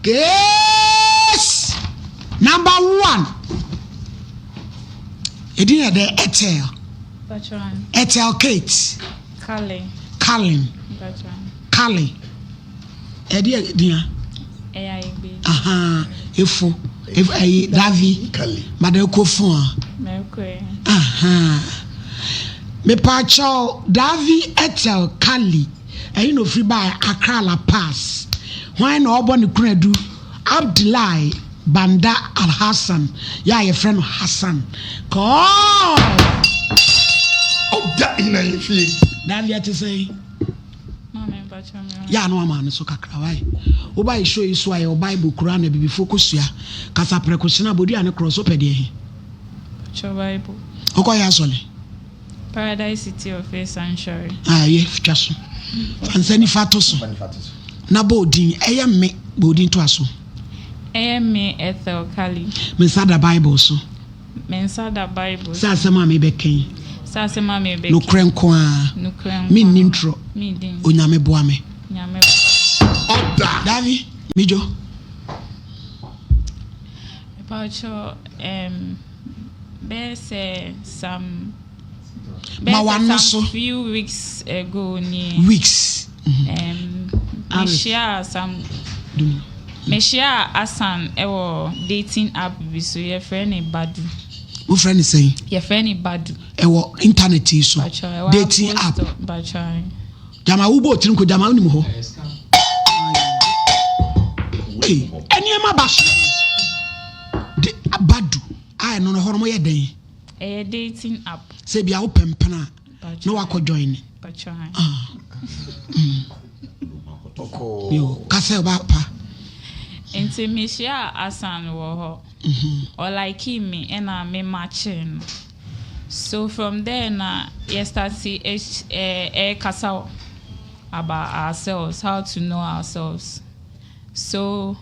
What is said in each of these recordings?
Case number one. Edin yɛ dɛ Ethel. Ethel Kate. Carlin. Carlin. Carlin. Ɛde yɛ din a. Ɛyɛ ayigbe. Ahan efo ɛyi Davi. Madam Kofun a. Mɛkɔɛ. Ahan. Mepaakyɛw Davi Ethel Carly. Ɛyi na ofiri baa Accra La Paz. Hwan na ɔbɔ ne kunadu? Abdulai Banda Alhassan yɛ a yɛfrɛ no Hassan. Kɔɔ! Ɔda ina ahemfie. Davi ɛte sɛn? Yɛ a na wama no so kakra wae. Woba yɛ show yi so a yɛwɔ Bible kura na abibifoɔ kɔsua. Kasa prɛko hyena bodua ne korɔ so wopɛ deɛ he? Wokɔ yɛ asɔle? Paradise City of Faith Sanctuary. Ah, ɛyɛ twa so. Fa nsa nifa to so. Na bɔ odin. Ɛyɛ me. Bɔ odin to aso. Ɛyɛ me Ethel Kali. Me nsa da Bible so. Me nsa da Bible so. Sɛ asɛm a mebɛka yi. Sɛ asɛm a mebɛka yi. Nokorɛ nko ara. Nokorɛ nko ara. Menni ntorɔ. Menni ntorɔ. Onyame boa me. Nyame boa me. Ɔda. Davi, Midjo. Mepa wo kyɛw, ɛɛm. Bɛyɛ sɛ some Ma bɛyɛ sɛ w'ano some so. few weeks ago nie. Weeks. Um, Aris. mehyiaa some Dum. mehyiaa Asan wɔ dating app bi so yɛfrɛ no Badu. Wofrɛ no sɛn? Yɛfrɛ no Badu. Ɛwɔ internet yi so. Mpakyɛw, ɛwɔ Dating Apple app. store. Mpakyɛw. Gyama wobɔ otiri nko gyama wonim hɔ. Ei, nneɛma ba so. De Badu a ɛno no hɔ no moyɛ dɛn? Ɛyɛ dating app. Sɛ bia wopɛ mpena a na wakɔ join ne. Ah. Mm. Yo, kasa ɔba pa. Nti mehyia Asan wɔ hɔ. Ɔlikee me ɛna me matchee no. So from there na yɛ starte ɛɛkasa about ourselves, how to know ourselves. So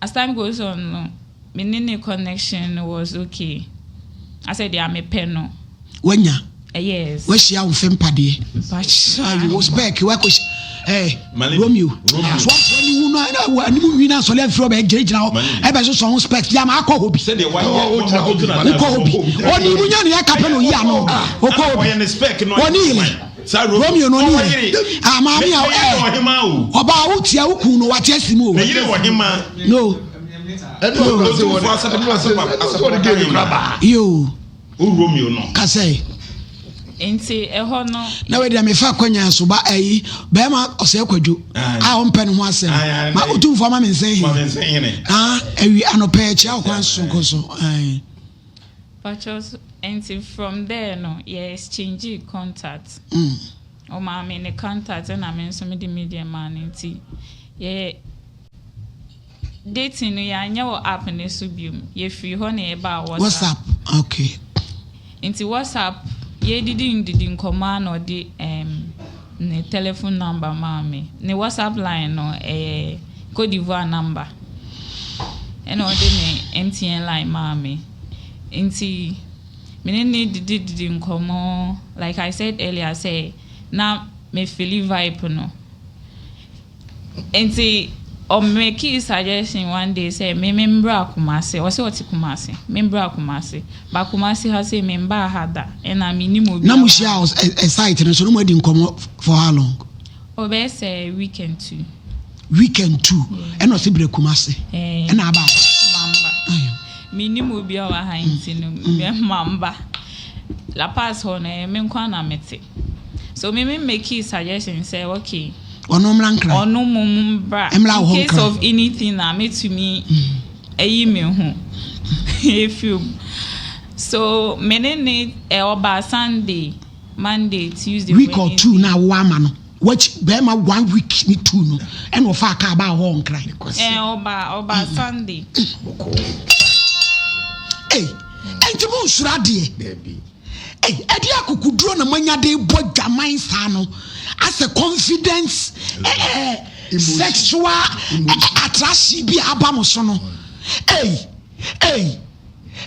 as time goes on no, me ne ne connection no was okay. Asɛ deɛ mepɛ no. Wanya. Yes. Wahyia wo mfe mpadeɛ. Mpakyɛ. Wo spec wakɔhyia. Eh, Romeo. So afɔ ni hu na na anim nwi na sɔle afiri ɔbɛ gyinagyina hɔ. Ɛbɛ so sɔn spec yam akɔ hɔ bi. Sɛdeɛ wayɛ Wokɔ hɔ bi. Ɔni mu nya ne ɛka pɛ na oyi ano. Wokɔ hɔ bi. Ɔni yele. Romeo no ɔni yele. Ah, maame a ɛ ɔbaa wo tia wo kun no wate asi mu o. No. Yo. Romeo no. Kasɛ. Nti ɛhɔ no. Na wei deɛ mefa akwanya so ba ayi bɛrima ɔsɛ kwadwo a ɔmpɛ ne ho asɛm ma otumfoɔ ama me nsɛn hene ah awi anɔpɛ kyia ɔkwan sonko so. Pacho nti from there no yɛ exchange contact. Ɔmaa me ne contact ɛna me nso mede me deɛ maa no nti yɛ dating no yɛanyɛ wɔ app ne so biom, yɛfiri hɔ na yɛbaa WhatsApp. WhatsApp, okay. Nti WhatsApp yɛdidi ndidi nkɔmmɔ a na ɔde ne telephone number maa me. Ne WhatsApp line no ɛyɛ Cote d'Ivoire number. Ɛna ɔde ne MTN line maa me. Nti me ne ne didi didi nkɔmmɔ, like I said earlier sɛ na me feel vibe no. Nti ɔmake suggestion one day sɛ me membra Kumasi. Ɔsɛ ɔte Kumasi. Membra Kumasi. Ba Kumasi ha sɛ membaa ha da. Ɛna menim obi. Na mo hyia ɛ site no so no mo adi nkɔmmɔ for how long? Ɔbɛyɛ sɛ weekend two. Weekend two. Ɛna ɔsɛ brɛ Kumasi. Ɛna aba. Mamba. Menim obi a wɔ ha nti no mamba. La Paz hɔ no ɛyɛ me nko na mete. So me make suggestion sɛ okay. Ɔno mmra Nkran. Ɔno mo mbra. Mmra wɔ In case of anything na metumi ɛyi me ho efiri mu. So me ne ne ɔba Sunday, Monday, Tuesday. Week or two na awo ama no. Wakyi bɛrima one week ni two no ɛna ɔfa aka aba hɔ Nkran. Ɔba Sunday. Ee, ɛnti mo nsoro adeɛ. Ee, ɛde akokuduro na mo anya de bɔ dwaman saa no asɛ confidence sexual attraction bi aba mo so no. Ee, ee,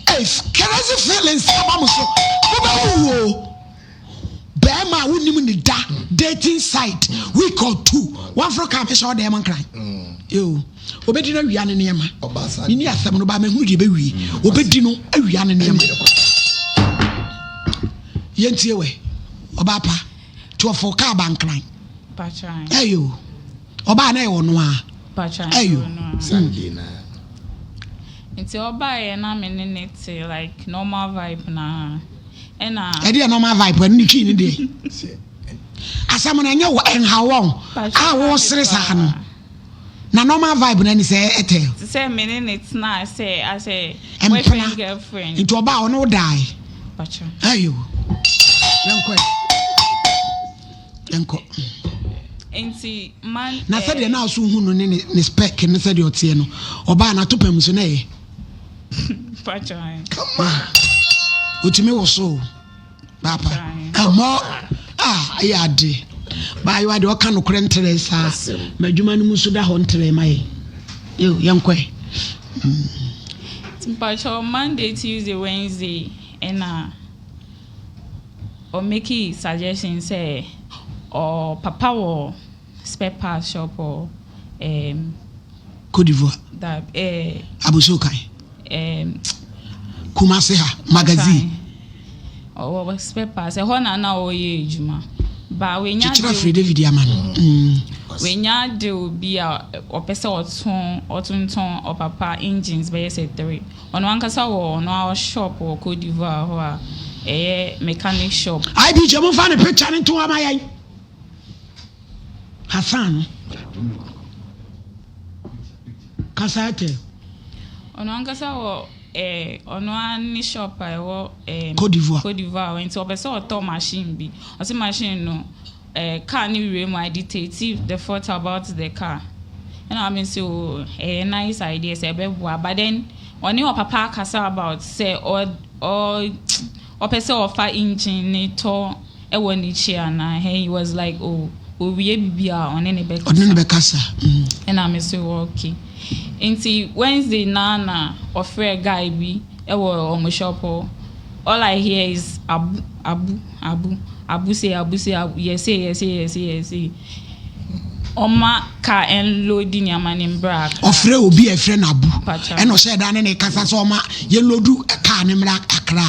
ee, crazy feelings aba mo so. Mo bɛ wuwo. Bɛrima a wonim ne da dating site week or two wɔnforo kaa mehyɛ ɔdan mu Nkran. Yo, Obɛdi no awia ne nneɛma. Menni asɛm no ba mahunu deɛ ɛbɛwie. Obɛdi no awia ne nneɛma. Yɛntie wɛ. Ɔbaa pa. Nti ɔfo kaa bankran. Ɛyɛ o. Ɔbaa na ɛyɛ ɔno a. Ɛyɛ o. Sunday na. Nti ɔbaeɛ na me ne ne te like normal vibe na ɛna. Ɛdeɛ normal vibe ɛno ne twi ne deɛ. Asɛm no ɛnyɛ wɔ ɛnha wɔn a wɔresere saa no. Na normal vibe no ɛne sɛ ɛtɛ. Te sɛ me ne ne tena sɛ asɛ boyfriend girlfriend. Nti ɔbaa ɔne wo dae. Ɛyɛ o. Yɛnkɔ ɛ. Yɛnkɔ. Nti man. Na sɛdeɛ na aso hu no ne ne spec ne sɛdeɛ ɔteɛ no ɔbaa n'ato pam so na ɛyɛ. Come on. Otumi woso. Papa, ɛmɔ a ɛyɛ ade. Baayewa deɛ ɔka nokorɛ nterɛ saa. Ma adwuma no mu nso da hɔ nterɛ ma yɛ. Yo, yɛnkɔ ɛ. Mpakyɛw Monday, Tuesday, Wednesday ɛna ɔmeki suggestion sɛ ɔ papa wɔ spare parts shop wɔ ɛɛm. Cote d'Ivoire. Dab ɛɛ. Abossey Okai. Ɛɛm. Kumasi ha magazine. Ɔwɔ spare parts ɛhɔ na na ɔyɛ adwuma. Ba wenya deal. Kyekyere afiri David ama no. Mm. Wenya deal bi a ɔpɛ sɛ ɔtɔn ɔtontɔn ɔpapa engines bɛyɛ sɛ three. Ɔno ankasa wɔ ɔno ara shop wɔ Cote d'Ivoire hɔ a ɛyɛ mechanic shop. IBJ momfa ne picture no nto hɔ ma yɛn. Hassan no. Kasa ɛtɛ. Ɔno ankasa wɔ eh, ɔno ara ne shop a ɛwɔ eh, Cote d'Ivoire. Cote d'Ivoire nti ɔpɛ sɛ ɔtɔ machine bi. Ɔse machine no eh, car ne wura mu I dictate the fault about the car. Ɛna ame sɛ oh, ɛyɛ nice idea sɛ ɛbɛboa but then ɔne ɔpapa akasa about sɛ ɔ ɔ ɔpɛ sɛ ɔfa engine ne tɔ ɛwɔ n'akyi anaa and he was like oh owie bibi a ɔne ne bɛkasa. Ɔne ne bɛkasa. Ɛna me so okay. Nti Wednesday naa na ɔfrɛ guy bi ɛwɔ ɔmo shop hɔ. All I hear is abu abu abu abu say abu say abu yɛsei yɛsei yɛsei yɛsei. Ɔma car ɛnloadi nneɛma no mbra Accra. Ɔfrɛ obi a ɛfrɛ no Abu ɛna ɔhyɛ da ne ne kasa sɛ ɔma yɛnloadu car no mmra Accra.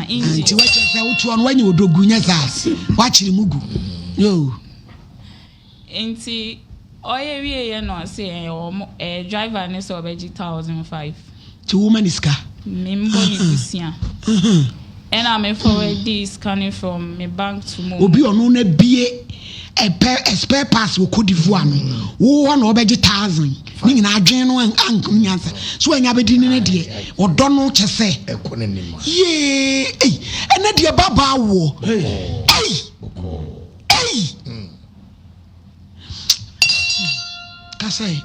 Nti wakyerɛ sɛ wotoɔ no wanya odogu nyɛ saa wakyere mu gu. Yoo. Nti ɔyɛ wieɛ na ɔse ɛɛ ɔmo ɛɛ driver no sɛ ɔbɛgye 1005. Nti woma no sika? Me mbɔ ne bosea. Ɛna me forwardii sika no from me bank to momo. Obi ɔno na bie ɛpɛ spare parts wɔ Cote d'Ivoire no wo hɔ na ɔbɛgye thousand ne nyinaa adwene no ank nyansa so anya abɛdi ne ne deɛ ɔdɔ no kyɛ sɛ yee ei ɛnɛ deɛ babaa woɔ ei ei kasa yi.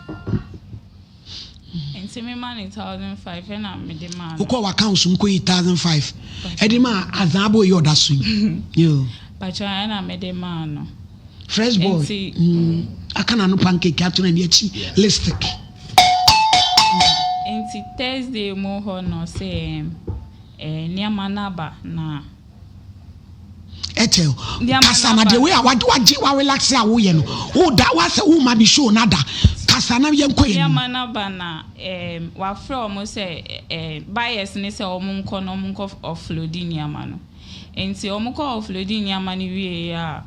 Nti me ma no 1005 ɛna me de maa no. Wokɔ w'accounts mu kɔyi 1005 ɛde ma azaa boy yi ɔda so yi. Yo. Pacho ɛna me de maa no. Fresh boy. Nti. Aka n'ano pancake ato n'ani akyi lipstick. Nti Thursday mu hɔ no sɛ ɛɛ nneɛma no aba na. Ethel, kasa na the way a wagye wa relax a woyɛ no, woda wasɛ woma ne show no ada. Kasa na yɛnkɔ yɛn anim. Nneɛma no aba na ɛɛm wafrɛ wɔn sɛ ɛɛ buyers no sɛ wɔn nkɔ na wɔn nkɔ offloadi nneɛma no. Nti wɔn kɔ offloadi nneɛma no wieeɛ a,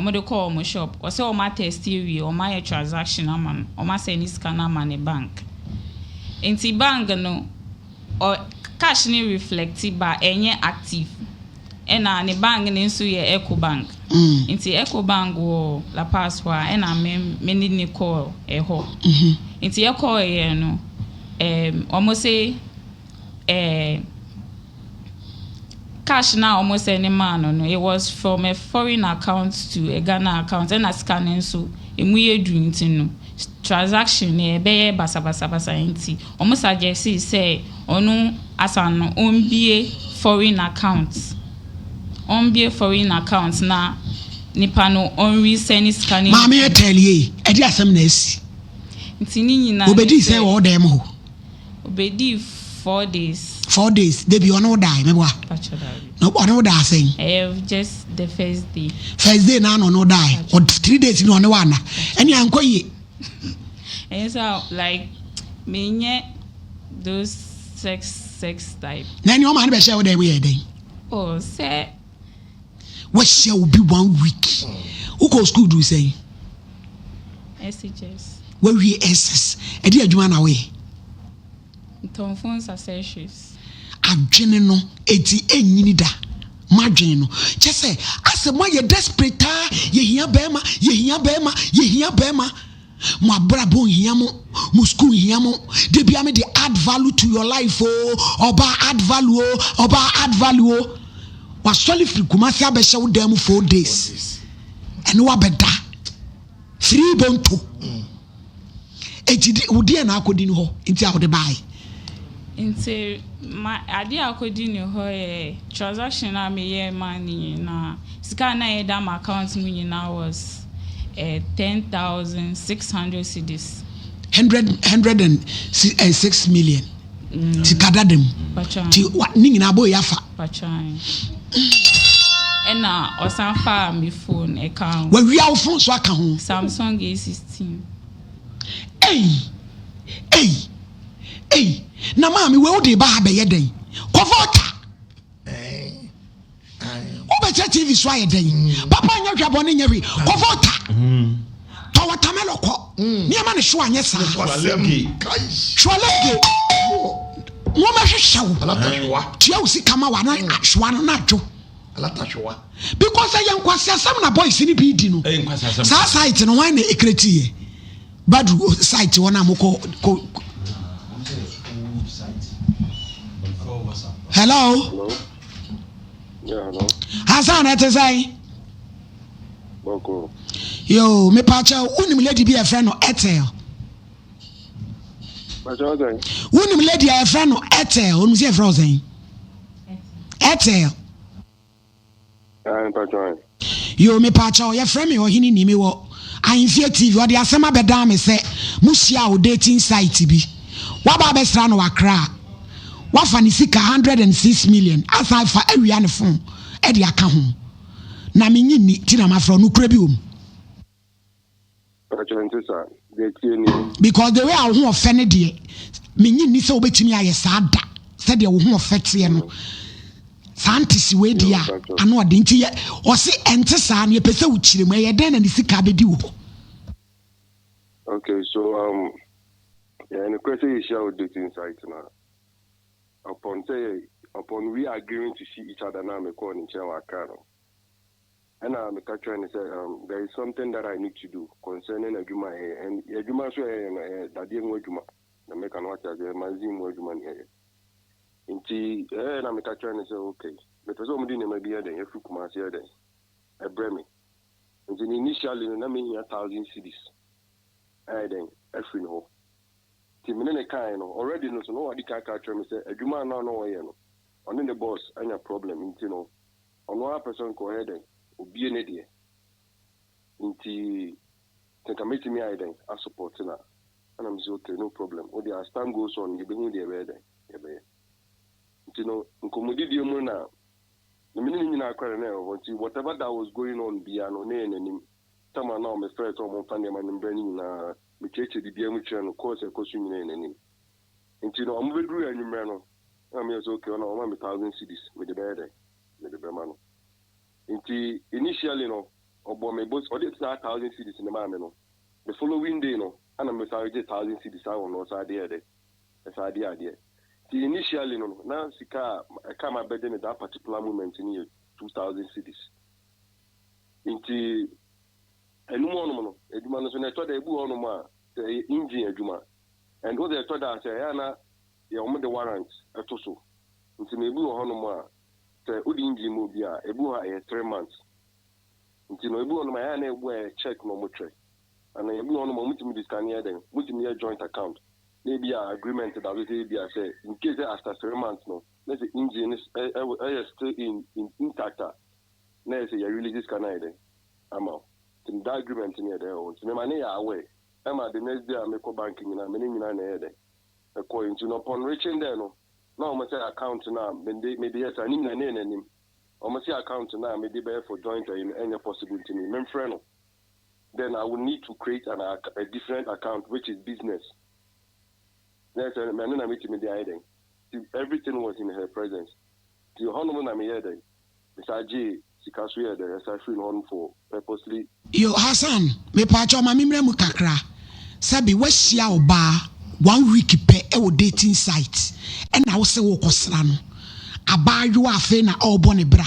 wɔn de kɔɔ wɔn shop. Ɔsɛ wɔn atɛsti awie, wɔn ayɛ transaction ama no, wɔn asɛne sika no ama ne bank. Nti bank no ɔ cash no reflecti but ɛnyɛ active. Ɛna ne bank no nso yɛ Ecobank. Nti Ecobank wɔ La Paz hɔ a ɛna me me ne no kɔɔ ɛhɔ. Nti yɛkɔeɛ no ɛɛm wɔn se ɛɛ cash no a wɔn sɛne maa no no it was from a foreign account to a Ghana account ɛna sika no nso ɛmu yɛ duru nti no transaction no ɛbɛyɛ basabasabasa nti wɔn suggest sɛ ɔno asan no ɔmbue foreign account ɔmbue foreign account na nipa no ɔnresɛne sika no. Maame Ethel yei, ɛde asɛm na asi. Nti ne nyinaa ne Obedii sɛ sɛ. wɔ wo dan mu hɔ? Obedii 4 days. 4 days, dabi ɔne wo dae, meboa? Pacho dabi. Na ɔne wo daa sɛn? Ɛyɛ just the first day. First day naa na ɔne wo dae, ɔ 3 days ni ɔne wo anna, ɛne ankɔ yie. Ɛnyɛ sɛ like menyɛ those sex sex type. Na ɛne ɔma no bɛhyɛ wo dɛn woyɛ dɛn? Oh, sɛ. Wahyia obi one week. Wokɔ school duru sɛn? SHS. Wawie SS. Ɛde adwuma na woyɛ? Ntɔn phones accessories. Adwene no eti ɛnyini da. Mo adwene no kyɛ sɛ asɛ moayɛ desperate aa, yɛhia bɛrima, yɛhia bɛrima, yɛhia bɛrima. Mo abrabɔ nhia mo, mo school nhia mo. De bia me de add value to your life o, ɔbaa add value o, ɔbaa add value o. Wasɔle firi Kumasi abɛhyɛ wo dan mu 4 days ɛne wabɛda free bonto. Eti di wo deɛ na akɔdi no hɔ nti a wode baeɛ? Nti ma adeɛ a akɔdi ne hɔ yɛ transaction a meyɛ maa ne nyinaa. Sika a na yɛda ma account mu nyinaa was 10,600 cedis. 106 million sika dada mu. Patran. Nti ne nyinaa bɔ yɛ afa. Patran. Ɛna ɔsan faa me phone ɛka ho. Wawia wo phone so aka ho? Samsung A16. Ei, ei, ei, na maame wei, wode ba ha bɛyɛ dɛn? Kɔfɔta wobɛkyɛ TV so ayɛ dɛn? Papa nyɛ hwɛ, bɔne nyɛ hwee. Kɔfɔta tɔ watermelon kɔ nneɛma ne so anyɛ saa. Hwɛlege wɔmɛhwehwɛ wo tua wo sika ma wa na hwewa no na adwo because ɛyɛ nkwasi asɛm na boys ni bi di no. Saa site no, wɔn na ecreate yɛ Badru site hɔ na mo kɔ kɔ. Hello? Hello. Yeah, hello. Hasan, ɛte sɛn? Bɔkɔ. Yo, mepakyɛw, wonim lady bi a yɛfrɛ no Ethel? Bàtà ọ̀sẹ̀. Wonim lady a yɛfrɛ no Ethel? Onim sɛ yɛfrɛ wo sɛn? Ethel. Ẹ̀ bàtà ẹ̀. Yo, mepakyɛw, yɛfrɛ me Ɔhene Ni, mewɔ Ahemfie TV. Ɔde asɛm abɛdan me sɛ mohyia wo dating site bi, woaba abɛsra no wakra a wafa ne sika 106 million asan fa awia ne phone ɛde aka ho, na menye nni nti na mafrɛ wo. Nokorɛ bi wɔ mu? Bàtà ntí sá, deɛ tie ni. Because the way a wo ho ɔfɛ ne deɛ, menye nni sɛ wobɛtumi ayɛ saa da. Sɛdeɛ wo ho ɔfɛ teɛ no, saa ntesi wei deɛ a ano ɔde nti yɛ ɔse ɛnte saa no, yɛpɛ sɛ wokyerɛ mu, ɛyɛ dɛn na ne sika bɛdi wo hɔ? Okay, so yeah, and the question is share dating site now. Upon say upon we agreeing to see each other now, me call in chair Accra no. And I'm trying to say there is something that I need to do concerning adwuma here, and adwuma so eh no eh dadeɛ ho adwuma na meka no wate aseɛ, magazine mu adwuma ne ɛyɛ. Nti na meka kyerɛ no sɛ okay, mepɛ sɛ ɔmde nneɛma bi yɛ dɛn ɛfiri Kumase yɛ dɛn ɛbrɛ me. Nti no initially no na mehia 1,000 cedis ɛyɛ dɛn afiri ne hɔ. Nti mene ne kae no already no so na wade ka ka kyerɛ me sɛ adwuma a na ɔno ɔyɛ no, ɔne ne boss anya problem, nti no ɔno ara pɛ sɛ nka ɔyɛ dɛn obie ne deɛ, nti sɛ nka mɛtumi ayɛ dɛn asupport na ɛna me sɛ okay, no problem, wode as time goes on yɛbɛhu deɛ ɛbɛyɛ dɛn yɛbɛyɛ. Nti no nkɔmmɔdidie mu na na mene ne nyinaa kora na ɛwɔ hɔ, nti whatever that was going on bia no ne yɛ n'anim tam a na ɔmefrɛ sɛ ɔmomfa nneɛma no mbrɛ no nyinaa, mekyerɛkyerɛ biribiara mu kyerɛ no course ɛkɔ so nyinaa yɛ n'anim. Nti no ɔmo bɛduru anwummerɛ no na meyɛ sɛ okay, ɔna ɔma me 1,000 cedis, mede bɛyɛ dɛn mede bɛma no. Nti initially no ɔbɔ me bos, ɔde saa 1,000 cedis ne maa me no, the following day no ana mesan gye 1,000 cedis a ɔno ɔsan de yɛ dɛ ɛsan de adeɛ. Nti initially no na sika a ɛka ma bɛgye ne that particular moment no yɛ 2,000 cedis. Nti ɛnum hɔnom no adwuma no so na ɛtɔ da ebi hɔnom a sɛ ɛyɛ engine adwuma and o de ɛtɔ da sɛ ɛyɛ ana yɛ wɔn de warrant ɛto so. Nti na ebi wɔ hɔnom a sɛ wode engine mu obi a, ebi wɔ hɔ a ɛyɛ 3 months. Nti na ebi wɔ hɔnom a ɛyɛ ana ebu a ɛyɛ check na wɔn twɛ ana ebi wɔ hɔnom a wɔn tumi de sika no yɛ dɛn, wɔn tumi yɛ joint account na ebi a agreement da so sɛ ebi a sɛ in case after 3 months no na sɛ engine no ɛyɛ still in intact a, na yɛ sɛ yɛ release sika no ayɛ dɛn ama wo. Nti that agreement no yɛ dɛn ɛwɔ. Nti mɛma ne yɛ aware ɛma the next day a mekɔ bank nyinaa, mene nyinaa na ɛyɛ dɛn ɛkɔ. Nti no upon reaching there no na wɔn sɛ account no a mede yɛ saa ne nyinaa ne yɛ n'anim, wɔn sɛ account no a mede bɛyɛ for joint ɛyi no ɛnyɛ possible, nti mi memfrɛ no. then I will need to create an a different account, which is business. Na ɛsɛ mɛno na metumi de ayɛ dɛn. Nti everything was in her presence. Nti hɔnom na meyɛɛ dɛn, mesan gyee sika so yɛɛ dɛn, ɛsan firii hɔnom for purposely. Yo Hassan mepaakyɛw ma me mmra mu kakra, sɛbe woahyia ɔbaa one week pɛ wɔ dating site ɛna wose worekɔ sra no, abaayewa afei na ɔrebɔ ne bra,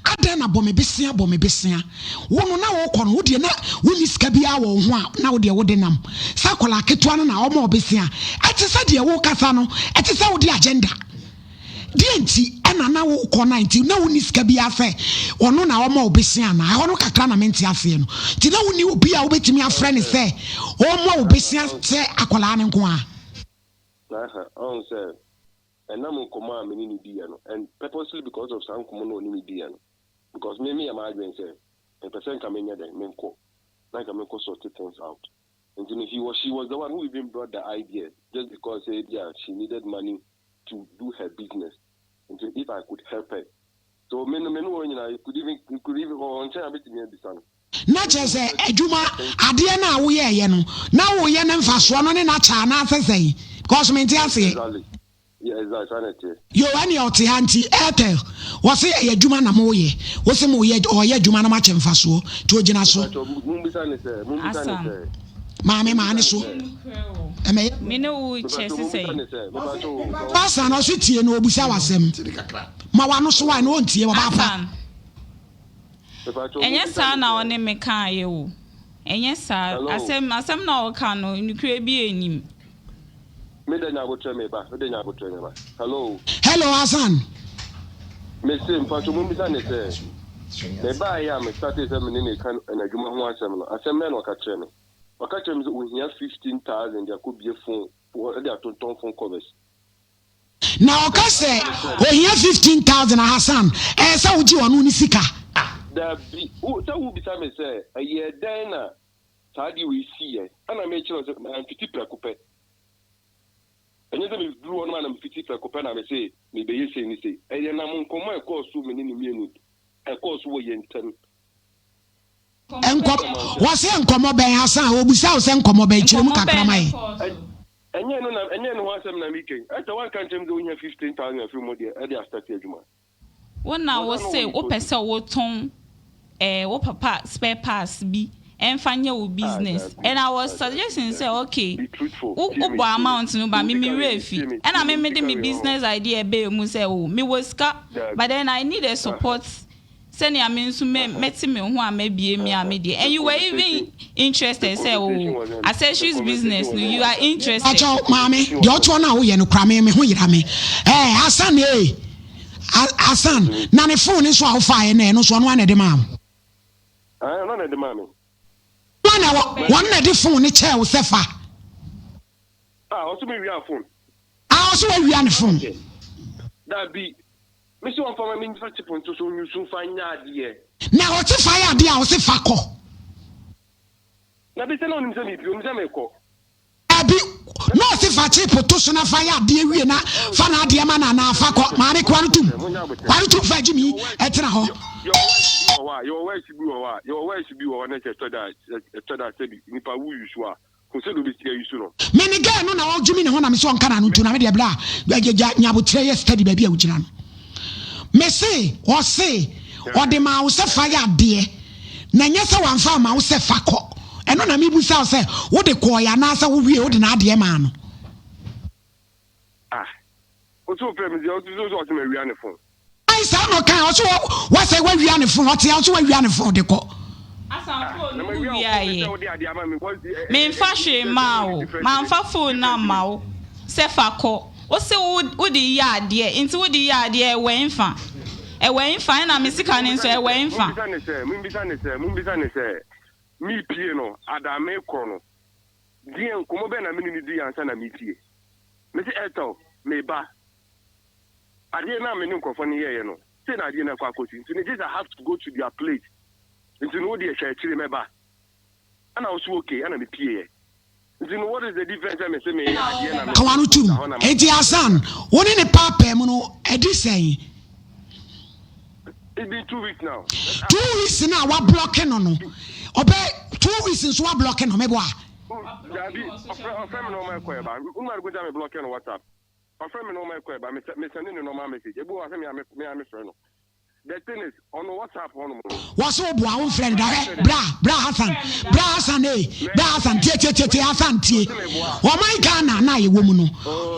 adɛn na bɔ me besea bɔ me besea, wo no na worekɔ no wodeɛ na wonni sika biara wɔ wo ho a na wodeɛ wode nam sɛ akwadaa ketewa no na ɔma wo besea, ɛte sɛ deɛ worekasa no ɛte sɛ wode agenda. Deɛn nti na na wokɔ na nti na wonni sika biara sɛ ɔno na ɔma wo besea anaa? Ɛhɔ no kakra na mente aseɛ no. Nti na wonni obi a wobɛtumi afrɛ no sɛ ɔmmɔ wo besea sɛ akwadaa no nko ara? Aha, ɔhu sɛ ɛnam nkɔmmɔ a me ne no diiɛ no, and purposely because of saa nkɔmmɔ no a ɔne me diiɛ no, because me meyɛ m'adwene sɛ mepɛ sɛ nka menyɛ dɛn, menkɔ na nka menkɔ sort things out. Nti no he was, she was the one who even brought the idea just because sɛ ebia she needed money to do her business nti if I could help her so me no me ne wɔn nyinaa you could even you could even ɔwɔ nkyɛn a betumi abisa no. Na kyerɛ sɛ adwuma adeɛ no a woyɛɛyɛ no na woyɛ no mfasoɔ no ne no akyɛ anaasɛ sɛn because mente aseɛ. Exactly yeah exactly saa na ɛteɛ. Yoo ɛneɛ ɔte ha nti Airtel wɔse ɛyɛ adwuma na moyɛ wose moyɛ ɔyɛ adwuma na moakyɛ mfasoɔ nti ogyina so. Mepakyɛw mumbisa no sɛ mumbisa no Asan. sɛ Maame maa mumbisa ne no so sɛ. Nokorɛ o. Ɛmɛyɛ. Me ne wo kyɛ Mepakyɛw se mumbisa sɛn? no sɛ mepakyɛw o sɛ Papa Asan ɔse tie no ɔbusa wo asɛm ma wano so why na ɔntie ɔbaa pa. Asan. Mepakyɛw Ɛnyɛ mumbisa saa no na sɛ. ɔne me kaeɛ o. Ɛnyɛ saa. Hello. Asɛm, asɛm no a ɔka no, nokorɛ biara nnim. Me dɛ nyabotrɛ me ba, me dɛ nyabotrɛ me ba. Hello. Hello Hassan. Me se mpacho mo mbisa ne sɛ, me baa yi a me startee sɛ me ne no reka n'adwuma ho asɛm no, asɛm bɛn na ɔka kyerɛɛ me? Ɔka kyerɛɛ me sɛ ohia 15,000 de akɔ bue phone, de atontɔn phone covers. Na ɔka sɛ ohia 15,000 a Hassan, ɛyɛ sɛ wogye ɔno ne sika? Dabi, wo, sɛ wo bisa me sɛ ɛyɛɛ dɛn na saa adeɛ wei siiɛ, ɛna mekyerɛ wo sɛ mamfiti prɛko pɛ. Ɛnyɛ sɛ meduru hɔ nom a na mefiti prɛko pɛ na mese mebɛyɛ sei ne sei. Ɛyɛ nam nkɔmmɔ a ɛkɔɔ so me ne no mmienu, ɛkɔɔ so wɔ yɛn ntam. Nkɔ, wɔse nkɔmmɔ bɛn Hassan, ɔbisa wo sɛ nkɔmmɔ bɛn, kyerɛ mu Nkɔmmɔ kakra bɛn ma na yɛn. ɛkɔɔ so? Ɛnyɛ ɛno na, ɛnyɛ ɛno ho asɛm na mereka yi. Ɛsɛ woanka nkyerɛ me sɛ wohia 15,000 afiri mu deɛ ɛde astarte adwuma. Wo na wo Because I know se what wo you pɛ sɛ wo tɔn eh wo papa spare parts bi ɛnfa nyɛ wo Ah, business dabi, and I was ah, dabi, suggesting sɛ dabi. okay Be truthful. wo Tie wo me, bɔ tie me. amount no ba Wo me me sika werɛ wei, afi tie me, ɛna tie me me, me wo de sika me wei, ɔho. business idea ɛbɛɛ mu sɛ oh me wɔ sika Dabi. but then I need a Aha, support sɛnea me nso mɛ aha, mɛte me ho a mɛbie me a aha. me deɛ The and you were conversation, even the interested sɛ conversation oh wasn't, the accessories conversation business no wasn't you are like that. interested. Pakyɛw The maame conversation deɛ wasn't ɔtoɔ no a woyɛ no kora me me ho yera me ɛɛ Hassan ee Hassan na ne phone nso a wofaeɛ no ɛno nso ɔno ara na ɛde maa wo. Ɛɛ ɔno na ɛde maa me. Ɔno ara na wɔn na ɛde phone no kyɛɛ wo sɛ fa. Ah ɔso me wia phone. Ah ɔso wawia ne phone. Dabi me se ɔnfa ma me nfa chip nto so nyusu nfa nyɛ adeɛ. Na ɔse fa yɛ adeɛ a ɔse fa kɔ. Dabi sɛ na onim sɛ me pie onim sɛ me kɔ. Dabi, na ɔse fa chip to so na fa yɛ adeɛ wie na fa n'adeɛ ma no anaa fa kɔ maame koa no tum koa no tum fa gyimi ɛtena hɔ. Yɛwɔ words bi wɔ hɔ a yɛwɔ words bi wɔ hɔ a na sɛ ɛtɔ da ɛtɔ da sɛbi nipa wo use a hu sɛdeɛ obɛsi a use no. Me ne girl no na ɔgyimi ne ho na mese ɔnka n'ano ntom na me deɛ bra gya nyabotrɛ yɛ steady baabi a wogyina no mese ɔse ɔde maa wo sɛ fa yɛ adeɛ Na ɛnyɛ sɛ wamfa amma wo sɛ fa kɔ. Ɛno na mebisa wo sɛ, wode kɔɔeɛ anaasɛ wowiee wode n'adeɛ maa no? Ah, wo so wofrɛ me sɛ ɔse so ɔse mawia ne phone. Ae saa na ɔkae, ɔse wɔ wasɛ wawia ne phone, ɔte a ɔse wawia ne phone de kɔ. Asan Ah, phone na no wo mawia wo phone ne wiaeɛ. sɛ wode adeɛ ama me, what's the, eh, eh, Memfa eh, hwee there's so mmaa many wo, different mamfa phone no different amma wo sɛ fa kɔ. Wo se wo wode yɛ adeɛ, nti wode yɛ adeɛ ɛwɔ ɛnfa? Ɛwɔ ɛnfa? Ɛna me sika no nso ɛwɔ ɛnfa? Mumbisa no sɛ, mumbisa no sɛ, mumbisa no sɛ, merepie no, ada merekɔ no, deɛn nkɔmmɔ bɛn na me ne no dii ansa na merepie? Mese, Ethel, meba. Adeɛ no a me ne nkurɔfoɔ no yɛeɛ no, sei na adeɛ no akɔ akɔsi, nti no gye sɛ I have to go to their place, nti no wo deɛ hwɛ akyire mɛba. Ɛna wo so okay, ɛna mepieeɛ. Nti no what is the difference sɛ mese meyɛ adeɛ na Ka w'ano tom. meda hɔ na Enti Hassan, wo ne ne paapae mu no, ɛdi sɛn? It's been 2 weeks now. 2 weeks no a wablɔke no no, ɔbɛ. 2 weeks nso wa block no, meboa. Dabi, ɔfrɛ me na ɔma ɛkɔ ɛba. Woma no gya me block no WhatsApp. Ɔfrɛ me na ɔma ɛkɔ ɛba. Me send ne normal message. Ebi wɔ sɛ me a me frɛ no. The thing is, ɔno WhatsApp hɔ nom no. Wɔse wo boa wo mfrɛ no da hwɛ bra bra Hassan bra Hassan ee bra Hassan tie tie tie tie Hassan tie ɔman Ghana na yɛwɔ mu no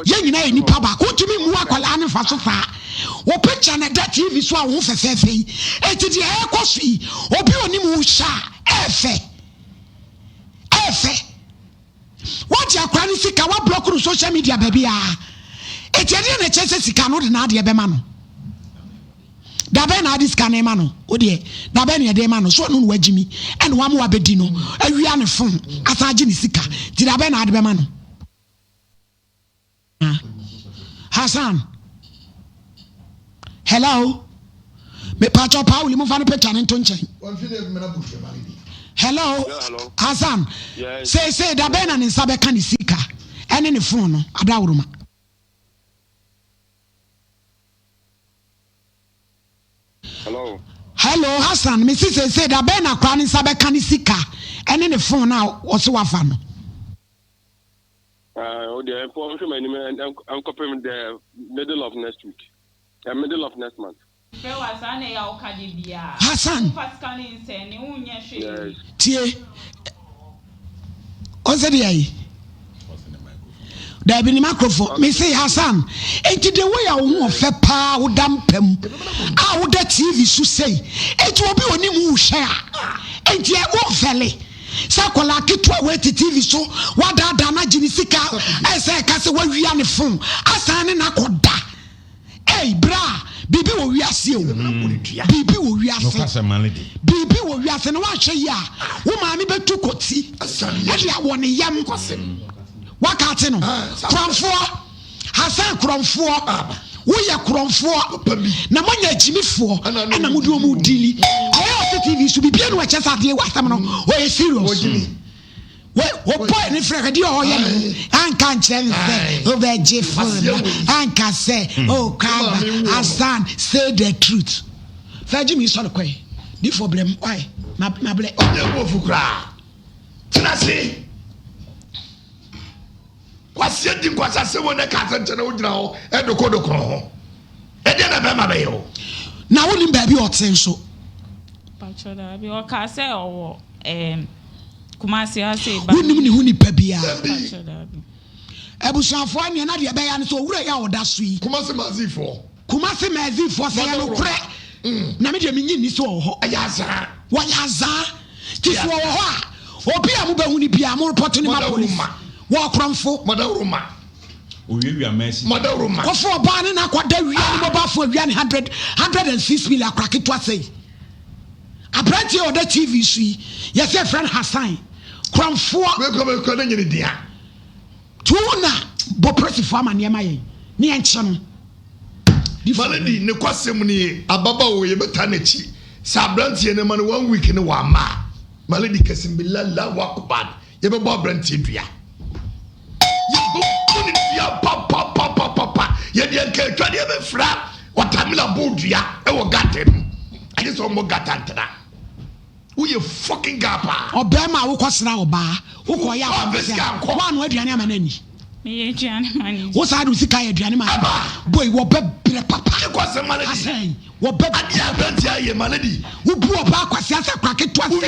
yɛn nyinaa yɛ nipa baako wotumi mmu akwadaa no fa so saa wo picture na ɛda TV so a wo ho fɛfɛɛfɛ yi eti deɛ ɛrekɔ so yi obi onim wo hyɛ a ɛɛfɛ ɛɛfɛ. Wagye akwadaa no sika, wablɔk no social media baabiara. Eti ɛdeɛ na ɛkyerɛ sɛ sika no wode n'adeɛ bɛma no? Dabɛn na ade sika no ma no? Wo deɛ dabɛn na yɛde ma no? So ɔno na wagye mi ɛna wama wabɛdi no awia ne fon asan agye ne sika nti dabɛn na ade bɛma no? Hassan hello mepatwɔ Pauli momfa no picture no nto nkyɛn hello Hassan seesei da bɛn na ne nsa bɛka ne sika ɛne ne phone no adaworoma. Hello. Hello Hassan mesi seesei da bɛn na akora ne nsa bɛka ne sika ɛne ne phone a ɔse wafa no. O deɛ mpo nhwɛ m'anim nkɔpem the middle of next week, the middle of next month. Frɛ wo a saa na ɛyɛ a woka da biara. Hassan. Womfa sika no nsɛne, wonyɛ hwee. Yes. Tie. Ɔsɛ deɛ yi. Dabi ne microphone. Me se Hassan, enti the way a wo ho ɔfɛ paa woda mpa mu a woda TV so sei, enti obi onim wo hwɛ a, enti ɛ womfɛle. Sɛ akwadaa ketewa wei te TV so, wadaadaa no agye ne sika, ɛsɛ ɛka sɛ wawia ne phone, asan ne no akɔda. Ei, bra, biribi wɔ wiase o. Biribi wɔ wiase. Biribi wɔ wiase na woanhwɛ yie a, wo maame bɛtu kɔti ɛde awɔ ne yam. Waka ate no. Korɔmfoɔ. Hassan korɔmfoɔ. Woyɛ korɔmfoɔ. Na moanya agyimifoɔ ɛna mode wɔn dili. Ɛyɛ ɔte TV so biribi anu ɛkyɛ sɛ adeɛ wɔ asɛm no ɔyɛ serious. Wɔbɔɔ ne frɛ deɛ ɔyɛ no anka nkyerɛ no sɛ wobɛgye phone no anka sɛ oh kwaba Hassan say the truth. Fɛ gye mi sɔre kɔɛ difoɔ brɛ m ɔyɛ mabrɛ. Ɔnyɛ nkurɔfo koraa tena ase. Kwasi adi nkwasasɛm o na ɛka asɛm kyɛ na wogyina hɔ ɛdokodokoro ho. Ɛdeɛ na bɛrima bɛyɛ wo. Na wonim baabi a ɔte nso. Pakyɛ daabi ɔkaa sɛ ɔwɔ ɛɛm Kumasi ha sei ba. Wonim ne ho nipa biara. Pakyɛ daabi. Abusuafoɔ ɛneɛ na deɛ ɛbɛyɛ ne sɛ owura yi a ɔda so yi. Kumasi Mazifoɔ. Kumasi Mazifoɔ sɛ yɛ nokorɛ na me deɛ menyi nni sɛ ɔwɔ hɔ. Ɛyɛ azaa. Wɔyɛ azaa. Nti sɛ ɔwɔ hɔ a obi a mobɛhu no biara mo report no ma police. Wɔ korɔmfo. Mɔdawuruma. Owiawia Mercy. Mɔdawuruma. Kɔfo ɔbaa ne n'akɔda wia ne mobile phone wia ne 106 million akora ketewa sɛyi. Aberanteɛ a ɔda TV so yi yɛsɛ yɛfrɛ no Hassan. Korɔmfoɔ. Mekɔ mekɔ ne nyini dea. Tu na bɔ polisifoɔ amaneɛ ma yɛn ne yɛnkyɛ no. Malady ne kwasɛm nie ababaawa yi bɛtaa n'akyi sɛ abranteɛ no ma no one week no wamma a Malady kasim billah Allahu akbar yɛbɛbɔ abranteɛ dua yɛbɛbɔ ne dua papapapapa yɛde anka atwadeɛ bɛfira watermelon bo dua ɛwɔ gata mu agye sɛ ɔmmɔ gata ntena. Woyɛ fucking guy paa. Ɔbɛɛma a wokɔ sra ɔbaa, wokɔ yɛ akɔmfɛ a, woanoa aduane ama no anni? Meyɛ aduane ma no di. Wo saa de wo sika yɛ aduane ma no di? Boy, wɔbɛ brɛ papa. Asɛn, wɔbɛ brɛ. Adeɛ aberanteɛ ayɛ ma no di. Wobu ɔbaa kwasea sɛ akora ketewa sɛ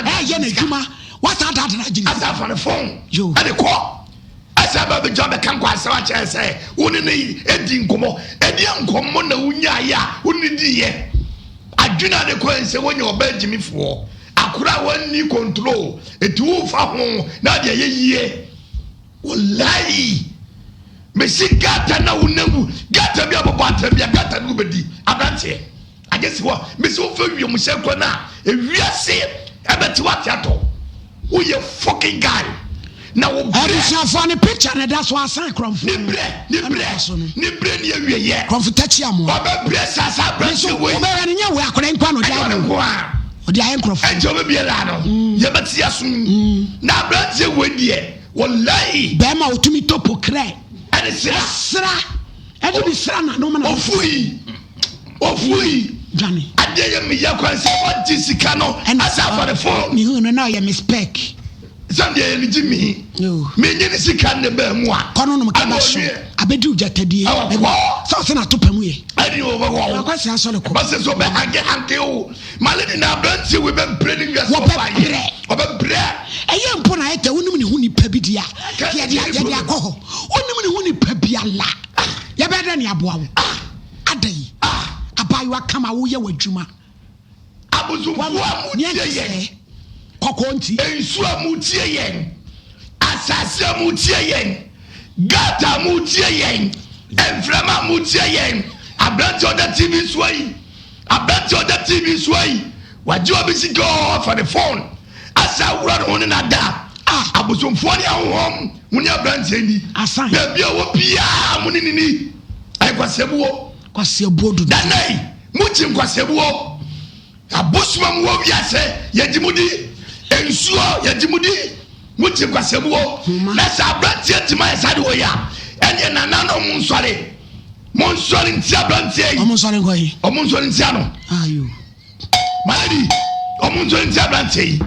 ɛɛyɛ n'adwuma, woasan adaadaa no agye ne sika. Asan afa ne phone de kɔ. Ɛsɛ bɛ bɛgyina bɛka nkwansɛm akyerɛ sɛ wo ne no di nkɔmmɔ. Ɛdeɛn nkɔmmɔ na wonyaeɛ a wo ne no diiɛ? Adwene a ne kwan sɛ woanya ɔbaa gyimifoɔ, akora a wanni control, enti wofa ho na ade ayɛ yie. Wallahi, mesi gata na wonam mu, gata bi a bɔbɔ atɛm bi a gata no wobɛdi, aberanteɛ. Agye sɛ wɔ mesi wofa wiemhyɛn kɔ no a ewiase ɛbɛte wate atɔ. Woyɛ fucking guy na wo brɛ. Abusuafoɔ ne picture na ɛda so asan korɔmfoɔ Ne brɛ ne ɛna brɛ ɛda so no. ne brɛ ne awieyɛ. Korɔmfo takyi amoa. Ɔbɛ brɛ saa saa Me nso aberanteɛ wei. wobɛhwɛ no nyɛ wei akwadaa nko a na ɔde Ɛnyɛ ayɛ ɔno no. nko a. Ɔde ayɛ nkorɔfoɔ. Ɛnkyɛ ɔbɛbie laa no yɛbɛte asom. Na aberanteɛ wei deɛ wallahi. Bɛɛma a ɔtumi tɔ pokrɛ. Ɛne sra. Ɛsra. Ɛde bi sra n'ano ma n'ano. Ofui. Ofui. Dwane. Adeɛ yɛ me ya kwan sɛ wagye sika no asa afa ne phone. Mehuu no na ɔyɛ me spec. Sɛ deɛ yɛ ne gye mi. Menye ne sika ne baa mu a. Kɔ no nom kaba so. Abɛdi wo gyatadie. Ɛwɔ kɔ. Sɛ ɔsɛ na ato pa mu yɛ. Ɛne wɔ bɛ wɔ. Akɔ sɛ asɔre kɔ. Bɛsɛ sɛ ɔbɛ hanke hanke o. Male de na aberanteɛ wei bɛ brɛ ne wiase ɔba yɛ. Ɔbɛ brɛ. Ɛyɛ mpo na ayɛ tɛ wonim ne ho nipa bi di a. Yɛde yɛde akɔ hɔ. Wonim ne ho nipa bi ala. Yɛbɛyɛ dɛ ne aboa wo. Ada yi. Abaayewa kama woyɛ w'adwuma. Abosomfoɔ a motie yɛn. Kɔkɔɔ nti. Nsuo a motie yɛn. Asase a motie yɛn. Gutter a motie yɛn. Mframa a motie yɛn. Aberanteɛ a ɔda TV soɔ yi. Aberanteɛ a ɔda TV soɔ yi. Wagye obi sika oo, ɔfa ne phone asa awura ne ho ne no ada. Abosomfoɔ ne ahonhom, mo ne aberanteɛ nni. Asan. Baabi a ɔwɔ biara, mo ne no nni. Ɛyɛ kwaseabuo. Kwaseabuo dodo. Danai, mo gye nkwaseabuo. Abosom a mowɔ wiase, yɛgye mo di. Nsuo, yɛgye mo di. Mo gye nkwaseabuo. Na sɛ aberanteɛ tumi ayɛ saa de wɔ yi a, ɛneɛ nananom mo nsɔre. Mo nsɔre ntia aberanteɛ yi. Ɔmo nsɔre nkɔ he? Ɔmo nsɔre ntia no. Ayo. My lady, ɔmo nsɔre ntia aberanteɛ yi.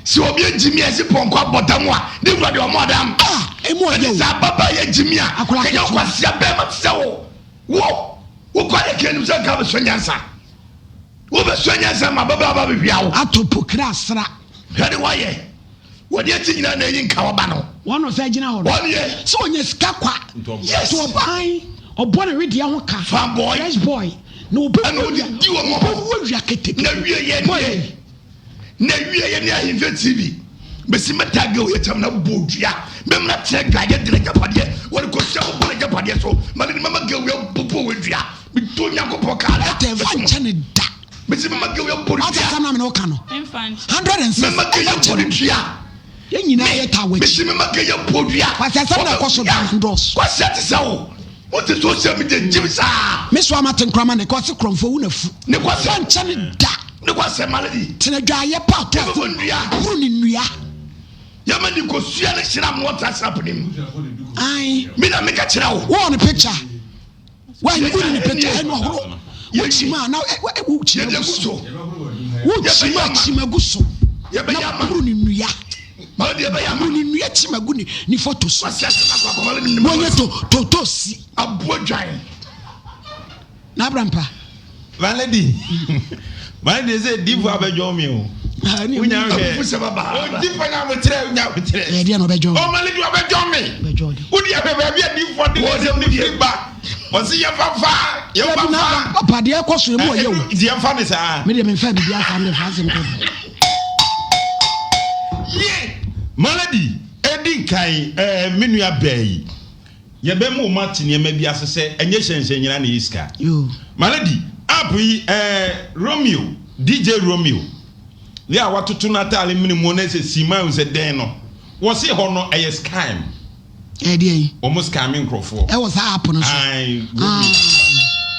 Sɛ obi agyimi a ɛsi pɔnkɔ abɔ dam a, ne wura de ɔmo adam. Ah, emu ɔyɛ o. Ɛne sɛ ababaa yɛ gyimi a, Akwadaa kɛnyɛ ketewa. ɔkwasea bɛrima te sɛ wo. Wo, wokɔ adaka anim sɛ nka bɛsua nyansa. Wobɛsua nyansa ma ababaa ba bɛhwia wo. Ato pokra asra. Hwɛ de woayɛ. Wɔde akyi nyinaa na ɛyi nka wɔba no. Wɔn na ɔsan gyina hɔ no. Wɔn yɛ. Sɛ ɔnya sika kwa. Yes. To ɔban ɔbɔ ne wedeɛ ho ka. Farm boy. Fresh boy. Na ɔbɛwu Ɛna ɔde di wɔn hɔ. Ɔbɛwu awia keteke. Na wie yɛ Boy. nie. Na wie yɛ ne ahemfie TV. Bɛsi mɛta girl yɛ kyɛm na bɔ dua. Mɛmna kyerɛ guy yɛ de n'agyapadeɛ. Wɔde kɔhyia bɔbɔ n'agyapadeɛ so. Ma ne mama girl yɛ bɔbɔ wɔ dua. Meto Nyankopɔn kaa da. Ɛtɛ nfa nkyɛ ne da. Mesi mama girl yɛ bɔ Wate dua. asɛm na mene woka no. Mfa nkyɛ. 106. Mama girl yɛ bɔ dua. Yɛn nyinaa yɛ taa w'akyi. Mesi mama girl yɛ bɔ dua. Kwasi asɛm na ɛkɔ so da ndɔɔso. Kwasi ate sɛ wo. Wote social media gyim saa. Me so ama te nkrama ne kɔ ɔse korɔmfoɔ wu na fu. Ne kwasi. Fa nkyɛ ne da. Ne kwasi malady. Tena dwaayɛ pa to Yɛbɛbɔ nnua. Huru ne nnua. Yɛma ne kosua ne hyira mu wɔtra srap ne mu. Ae. Me na meka kyerɛ wo. Wowɔ ne picture. Wa yi wuli ne picture ɛnu ɔhoro. Wokyima na wokyima gu so. Wokyima kyima gu so. Na huru ne nnua. Huru ne nnua kyima gu ne ne photo so. Wɔnyɛ to to to si. Aboa dwan. Na abrampa. My lady, my lady sɛ difo abɛdwɔn mi o. Wonya hwɛ. Difo nya abokyerɛ nya abokyerɛ. Ɛyɛ deɛ na ɔbɛdwɔn. Oh my lady ɔbɛdwɔn mi. Wodi ahwɛ baabi a difo de ne nsɛm ne firi ba. Ɔsi yɛ fa fa yɛ fa fa. Papa deɛ ɛkɔ so emu ɔyɛ o. Deɛ nfa ne saa. Mi deɛ mi nfa bibi asa mi de fa asɛm kɔ. Ye my lady edi nkan ɛɛ me nua bɛɛ yi. Yɛbɛma wɔn ate nneɛma bi ase sɛ ɛnyɛ hyɛnhyɛn nyinaa na ɛyɛ sika. Malady, app yi ɛɛ Romeo, DJ Romeo, yɛ a watoto n'ataare mene mu na ɛsɛ siman sɛ dɛn no, wɔse hɔ no ɛyɛ scam. Ɛyɛ deɛ yi. Wɔn scam nkurɔfoɔ. Ɛwɔ saa app no so. Ae, Romeo.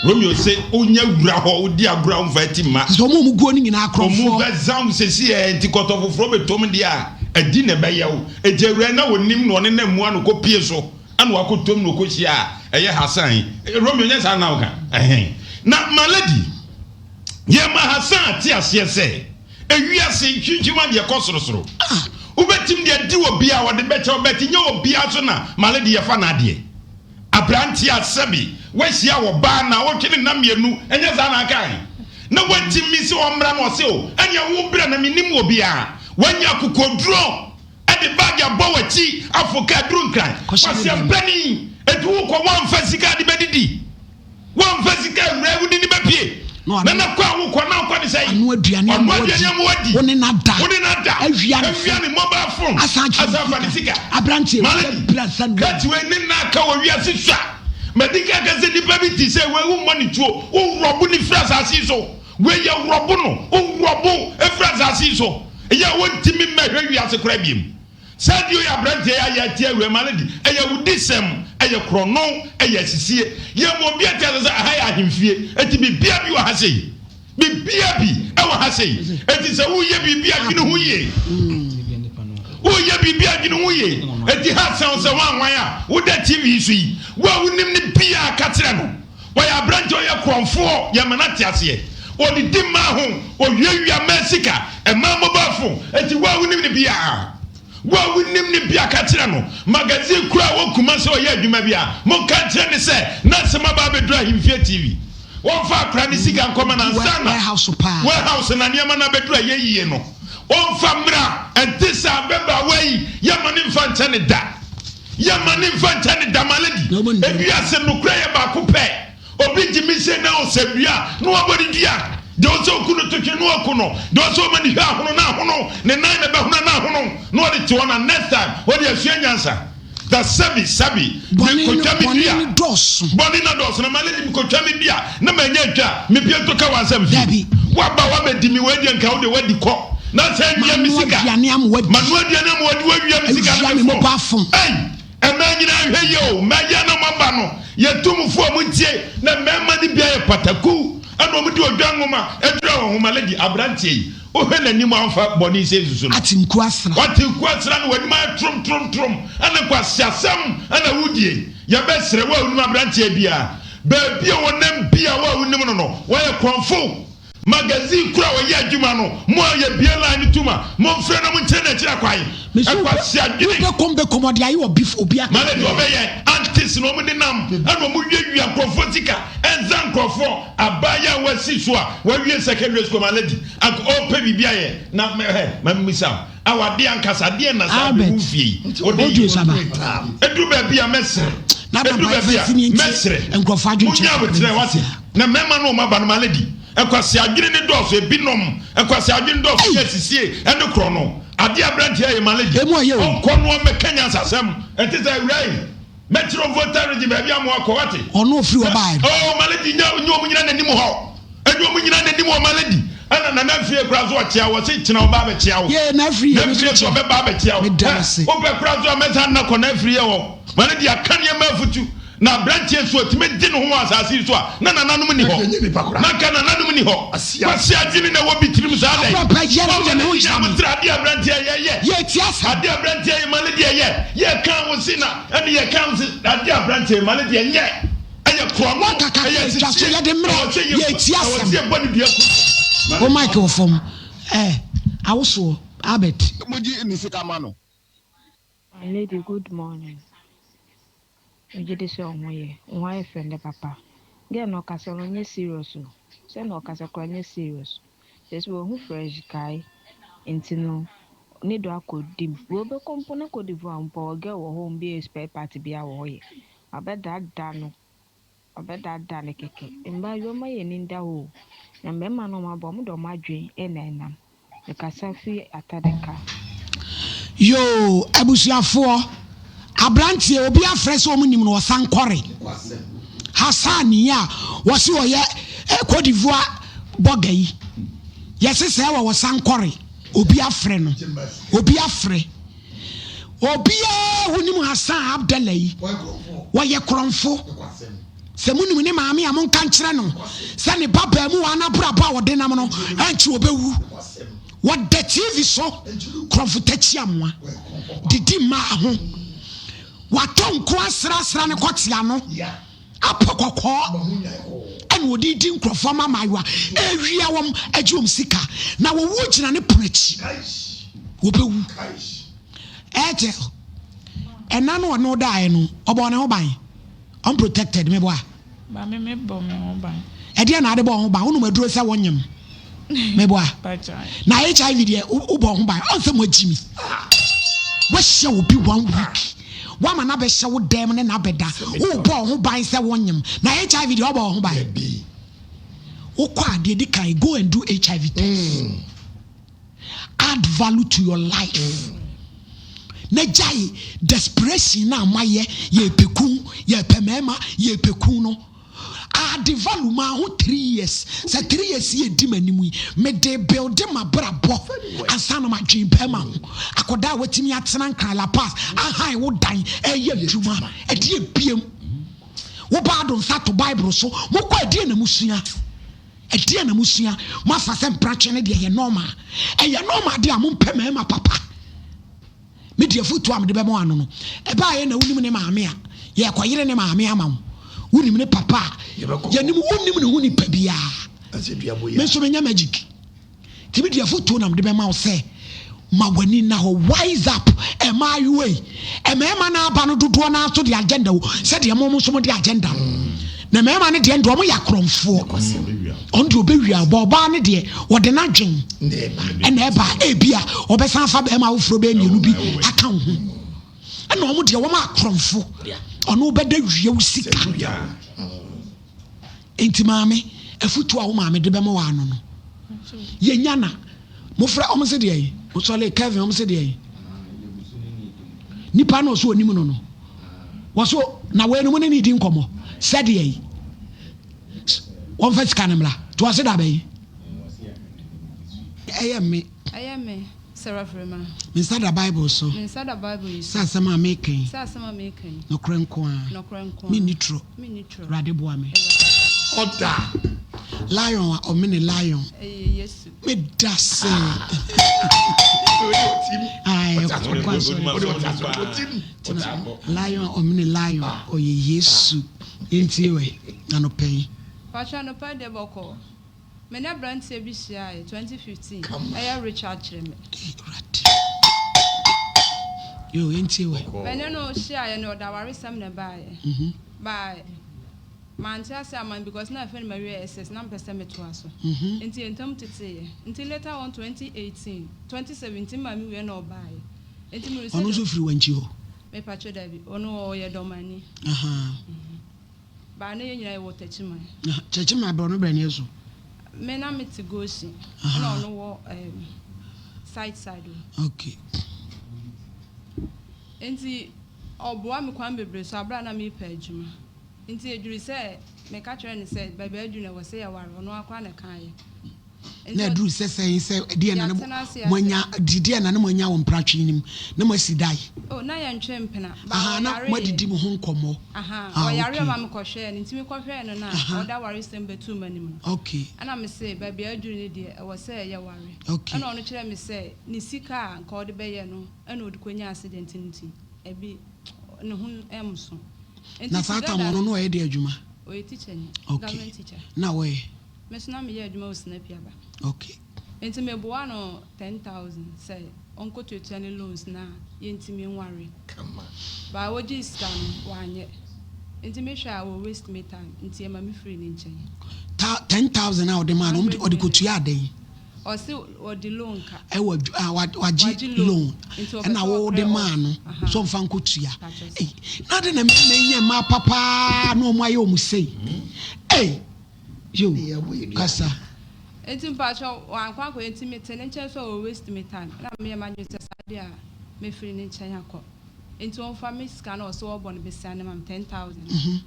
Romeo se wonya wura hɔ, wodi agorɔ a womfa ati mma. Sɛ wɔn a wɔn guo no nyinaa korɔmfoɔ. Wɔn bɛzam sɛsi ɛ, nti kɔtɔ foforɔ bɛtɔm deɛ a, adi na ɛbɛyɛ wo. Enti awurai na ɔnim na ɔne na mmoa no kɔ pie so ɛna wakɔ tom na ɔkɔ hyia a ɛyɛ Hassan yi. Romeo nyɛ saa na woka? Ɛhɛn. Na my lady, yɛma Hassan ate aseɛ sɛ ewiase nhwinhwim adeɛ kɔ sorosoro. Wobɛtim de adi obiara ɔde bɛkyɛ wo but nyɛ obiara so na my lady yɛfa n'adeɛ. Aberanteɛ a sɛbe wahyia ɔbaa naawɔtwe ne nna mmienu, ɛnyɛ saa na akae? Na watumi sɛ ɔmmra na ɔse o, ɛneɛ wo bra na mennim obiara. Wanya akokoduro de bag abɔ w'akyi afo kaa duru Nkran. Kwasiampani, enti wokɔ woamfa sika de bɛdidi? Woamfa sika awura wode ne bɛpie? Na na kɔ a wokɔ na wokɔ ne sɛn? Ɔno aduane ama wadi. Wo ne no ada. Wo ne no ada. Awia ne Awia ne mobile phone. Asan Asan afa ne sika. Aberanteɛ Malady, bra nsa no. Kati wei ne nna aka wɔ wiase sua. Madi kan ka sɛ nipa bi te sɛ wei wommɔ ne tuo. Worɔbo ne firi asase yi so. Wei yɛ worɔbo no. Worɔbo firi asase yi so. Ɛyɛ a wɔntumi mmɛhwɛ wiase koraa biom. Saa deɛ ɔyɛ aberanteɛ yi ayɛ atia awura ma no de, ɛyɛ awudisɛm, ɛyɛ korɔno, ɛyɛ asisie. Yɛma obi ate aseɛ sɛ aha yɛ ahemfie, enti biribiara bi wɔ ha sei. Biribiara bi wɔ ha sei. Enti sɛ woreyɛ biribi a, dwene ho yie. Woreyɛ biribi a, dwene ho yie. Enti ha sɛn sɛ woanwan a, woda TV yi so yi, wo a wonim no biara ka kyerɛ no. Ɔyɛ aberanteɛ, ɔyɛ korɔmfoɔ, yɛma no ate aseɛ. Ɔdidi mmaa ho, ɔwiawia mmaa sika, mmaa mobile phone. Enti wo a wonim no biara, wo a wonim no biara ka kyerɛ no. Magazine koro a ɛwɔ Kumasi a ɔyɛ adwuma bi a, monka nkyerɛ no sɛ n'asɛm aba abɛduru Ahemfie TV. Ɔmfa akora ne sika nkɔma no ansa na Warehouse paa. warehouse na nneɛma no abɛduru a ɛyɛ yie no. Ɔmfa mmra. Ɛnte saa ababaawa yi, yɛmma no mfa nkyɛ no da. Yɛmma no mfa nkyɛ no da, my lady. Na ɔmo nnim. Ewiase nokorɛ yɛ baako pɛ. Obi gye me se na ɔsɛ dua na wabɔ ne dua. Deɛ ɔsɛ ɔku no to twene na waku no. Deɛ ɔsɛ ɔma ne hwɛ ahono na ahono. Ne nan na ɛbɛhono na ahono. Na ɔde te hɔ na next time ɔde asua nyansa. Da sɛbi sɛbi Bɔne no mekotwa me bɔne dua. no dɔɔso. Bɔne no dɔɔso na my lady mekotwa me dua na manya atwa. Mepie nto ka w'asɛm fie. Dabi. Waba wabɛdi me wei deɛ nka wo deɛ wadi kɔ. Na sɛ awia me Manoa sika. aduane ama wadi. Manoa aduane ama wadi wawia me sika Awia na me me mobile phone. phone. Ei! Mmaa nyinaa nhwɛ yie o, mmaa na moaba no, yɛ tumfoɔ a montie, na mmarima no bi ayɛ pataku, ɛna wɔn de odwan nwoma adura wɔn ho. Ma lady, aberanteɛ yi, wohwɛ n'anim a ɔmfa bɔne sɛ nsusu no. Ate nku asra. Wate nku asra no, w'anim ayɛ trom trom trom, ɛna nkwaseasɛm ɛna wodie. Yɛbɛsrɛ wo a wonim aberanteɛ biara, baabi a ɔnam biara wo a wonim no no, wayɛ korɔmfo. Magazine koro a wɔyɛ adwuma no, mo a yɛbue line no tom a, momfrɛ na monkyerɛ no akyiri akwan. Mese wo Ɛkwasi adwene. wobɛkɔm bɛkɔm ɔde ayɛ obi obi aka. Mane deɛ ɔbɛyɛ antes na wɔn nenam ɛna wɔn wiawia nkurɔfoɔ sika ɛnsa nkurɔfoɔ abaayewa a wasi so a wawie secondary school my lady anka ɔpɛ biribi ayɛ na hɛ ma mmisa wo Awadeɛ ankasa deɛn na saa bere wo Albert, mfie yi wode audio yi? saba. Ɛduru baabi a mɛsrɛ, Na ɛduru baba baabi a ɛfɛsi ni nti mɛsrɛ, nkurɔfoɔ adwenkyerɛ monyɛ kakra aboterɛ bi wate. sisi a. Na mmarima no wɔn aba no ma lady, nkwasi adwene ne dɔɔso, ebinom nkwasi adwene dɔɔso Ei! yɛ sisie ɛne korɔ no. Adeɛ aberanteɛ ayɛ ma lady, Emu ɔyɛ o. ɔnkɔ no ɔmmɛka nyansasɛm, ɛnte sɛ awura yi. Mɛkyerɛ wo Volta region baabi a moakɔ wate. Ɔno ofiri hɔ baeɛ no. Oh Malady nya nyɛ ɔmo nyina n'anim hɔ. Ɛnyɛ ɔmo nyina n'anim hɔ Malady. Ɛna Nana Afie koraa nso ɔkyea wo ɔse kyena ɔba abɛkyea wo. Yee Nafiri yɛ me Nafie nso nso kyea. ɔbɛba abɛkyea wo. Meda Hɛ ase. wopɛ koraa nso a mɛsan nna kɔ Nafie hɔ. Malady aka nneɛma afutu. Na abranteɛ nso ɔtumi de ne ho wɔ asase yi so a na nananom nni hɔ. Ɛnyɛ nipa koraa. Na nka nananom nni hɔ. Asia. Kwasi adwene na ɛwɔ bi tirim saa dɛn? Abrapa yɛ no Oh deɛ me ho Malady yera nya me. aboterɛ adeɛ abranteɛ yɛ yɛ. Yɛ tie asɛm. Adeɛ abranteɛ yɛ Malady ɛyɛ yɛ ka wo se na. Ɛne yɛ kan se adeɛ aberanteɛ ma ne deɛ nyɛ ɛyɛ korɔno Wɔn kaka ɛyɛ atwa so sisie yɛde mmerɛ ɛwɔ sɛ yɛ yɛtie ɛwɔ asɛm. sɛ yɛbɔ ne dua ku Wo mic wɔ fam eh awosoɔ Albert. Mo gye ne sika ma no. My lady good morning megye di sɛ wo ho yɛ wo ho ayɛ fɛ ndɛ papa girl no ɔkasa no ɔnyɛ serious o sɛnea ɔkasa koraa ɔnyɛ serious kyerɛ sɛ wahu fresh guy nti no ne dɔ akɔ dim wei ɔbɛkɔ mpo na Cote d'Ivoire mpo ɔwɔ girl wɔ hɔ ɔmo bɛyɛ spare part biara wɔ hɔ yɛ wabɛdaadaa no Ɔbɛdaadaa no kɛkɛ. Mmaa yi wɔmma yɛn ani nda hɔ o. Na mmarima no a wɔaba wɔn de wɔn adwene na ɛnam. Mekasa firi Atadeka. Yoo abusuafoɔ abranteɛ obi afrɛ sɛ wɔn nim no ɔsan kɔre Hassan yi a wɔsi ɔyɛ eh, Cote d'Ivoire bɔga yi yɛse sɛ wɔ wɔsan kɔre obi afrɛ no obi afrɛ Obiara wonim Hassan Abdallah yi, wɔyɛ korɔmfo. Sɛ monim ne maame a monka nkyerɛ no sɛ ne ba baamuwaa no abrabɔ a ɔde nam no ɛnkye ɔbɛwu. Wɔda TV so korɔmfo takyi amoa didi mmaa ho. Watɔ nko asrasra ne kɔtea no. Apɔ kɔkɔɔ ɛna ɔde redi nkurɔfoɔ ama mmaayewa ɛrewia wɔn agye wɔn sika na wɔwuo gyina ne pono akyi wɔbɛwu. Airtel ɛna no ɔno daeɛ no ɔbɔɔ ne ho ban unprotected meboa. Maame me bɔ me ho ban. Ɛdeɛ na ade bɔ ho ban wonom aduro sɛ wonyem meboa na HIV deɛ wobɔ ho ban ɔnsɛ mo agyi mi wahyia obi one week Woama no abɛhyɛ wo dan mu ne no abɛda. Wobɔ wo ho ban sɛ wonyem. Na HIV deɛ ɔbɔ wo ho ban. Wokɔ a deɛ di kan go and do HIV test. Mm. Add value to your life. Mm. Na gyae desperation na amayɛ yɛpɛ kun yɛpɛ mmarima yɛpɛ kun no. Add value maa ho 3 years sɛ 3 years yi edi m'anim yi mede build m'abrabɔ ansa na madwen bɛrima ho akɔdaa a watumi atena Nkran La Paz ahan wo dan ɛyɛ adwuma ɛde ebiem wo baa do nsa to Bible so mokɔ ɛdeɛ na musua ɛdeɛ na musua moafa sɛ mpratwe ne deɛ ɛyɛ normal ɛyɛ normal deɛ a mompɛ mmarima papa. Me deɛ afotuo a mede bɛma wo ano no, ɛbaeɛ na wonim ne maame a, yɛrekɔyere ne maame ama wo. Wonim ne papa a, yɛnim wonim ne ho nipa biara. Me nso menyɛ magic. Nti me deɛ afotuo na mede bɛma wo sɛ ma w'ani nna hɔ, wise up, mmaayewa yi, mmarima no aba no dodoɔ no ara nso de agenda o, sɛdeɛ mo nso mode agenda no. Na mmarima no deɛ no deɛ wɔyɛ akorɔmfoɔ, ɔno deɛ ɔbɛwia ɔba, ɔbaa no deɛ ɔde n'adwen ɛna ɛba, ebia ɔbɛsan afa barima afoforɔ bɛyɛ mmienu bi aka wo ho, ɛna wɔn deɛ wɔn akorɔmfo, ɔno bɛda wia wo sika. Enti maame, afutuo a wo maame de bɛma wo ano no, yɛnya na mofrɛ ɔmo se deɛ yi, wosɔle Kevin ɔmo se deɛ yi, nipa no ɔso onim no no, wɔso na wei no mo ne ne di nkɔmɔ sɛ deɛ yi, wɔmfa sika no mmra, to ɔse da bɛyi. Ɛyɛ me. Ɛyɛ me. Sarah Frema. Me nsa da Bible so. Me nsa da Bible yi so. Sɛ asɛm a mereka yi. Sɛ asɛm a mereka yi. Nokorɛ nko ara. Nokorɛ nko ara. Menni torɔ. Menni torɔ. Awurade boa me. Awurade. Ɔda. Lion a ɔmene lion. Ɛyɛ Yesu. Meda se. Ae, ɔkɔ asɔre. Lion a ɔmene lion, ɔyɛ Yesu. Yɛntie wɛ, anɔpa yi. Patrɔ anɔpa yi deɛ bɔkɔɔ. Me ne abranteɛ bi hyiaeɛ 2015 ɛyɛ Richard Kyeremeh. Awurade. Yo, yɛntie wɛ. Me ne no hyiaeɛ no ɔde awaresɛm na ɛbaeɛ. But mante ase amma no because na afei na mawie SS na mepɛ sɛ metoa so. Nti yɛn ntam teteeɛ. Nti later on 2018, 2017 me maame wuiɛ na ɔbaeɛ. Nti me Ɔno nso firi Wankyi hɔ? Mepakyɛ dabi, ɔno ɔyɛ Dɔmani. Ahaa. Baa na yɛn nyinaa yɛwɔ Techiman. Na Techiman borɔno bɛn na ɛso? Me na me te Goshen. Ɛna ɔno wɔ um, side side o. Okay. Nti ɔboa me kwan bebree so abere a na mepɛ adwuma. Nti edwiri sɛ meka kyerɛ no sɛ baabi a aduru no ɛwɔ sɛ yɛware ɔno ara koraa na ɛkaeɛ. Na aduru sɛ sɛn sɛ ɛdeɛn na ne moanya deɛ na ne moanya wɔ mpratwe no mu na moasi dae. Oh na yɛntwe mpena. Ba Aha na ɔyareeɛ. moadidi mo ho nkɔmmɔ. Aha Ah ɔyareɛ okay. ɔma mekɔhwɛɛ no nti mekɔhwɛɛ no na Aha. ɔde awaresɛm bɛtoo m'anim no. Okay. Ɛna mese baabi a aduru no deɛ ɛwɔ sɛ yɛware. Okay. Ɛna ɔno kyerɛɛ me sɛ ne sika a nka ɔde bɛyɛ no ɛna ɔde kɔnyaa accident no nti ɛbi ne ho ɛmso. Nti Na saa tam together ɔno na ɔyɛ deɛ adwuma? Ɔyɛ teacher ni. Okay. Government teacher. Na wɔyɛ? Me nso na meyɛ adwuma wɔ Sinapi aba. Okay. Nti me boa no 10,000 sɛ ɔnkɔ tuatua ne loans na yɛntumi nware. Kama. But ogyee sika no wanyɛ. Nti me hwɛ a wɔ waste me time nti ɛma me firii ne nkyɛn. Ta 10,000 a ɔde maa no ɔde kɔ tuaa dɛn? Ɔse ɔde loan ka. Ɛwɔ adwu ah wagye loan ɛna wo de maa no sɛ ɔmfa nkɔ tua. Ei na ade na mmarima yi nyɛ mmaa papaa na wɔn ayɛ wɔn sei. Ei. Yo, kasa. Nti mpakyɛw wankɔ ankɔyɛ nti mete ne nkyɛn sɛ ɔ waste me time na meyɛ m'adwene sɛ saa deɛ a mɛfiri ne nkyɛn akɔ nti ɔmfa me sika na ɔse ɔbɔ no besia no ma me 10,000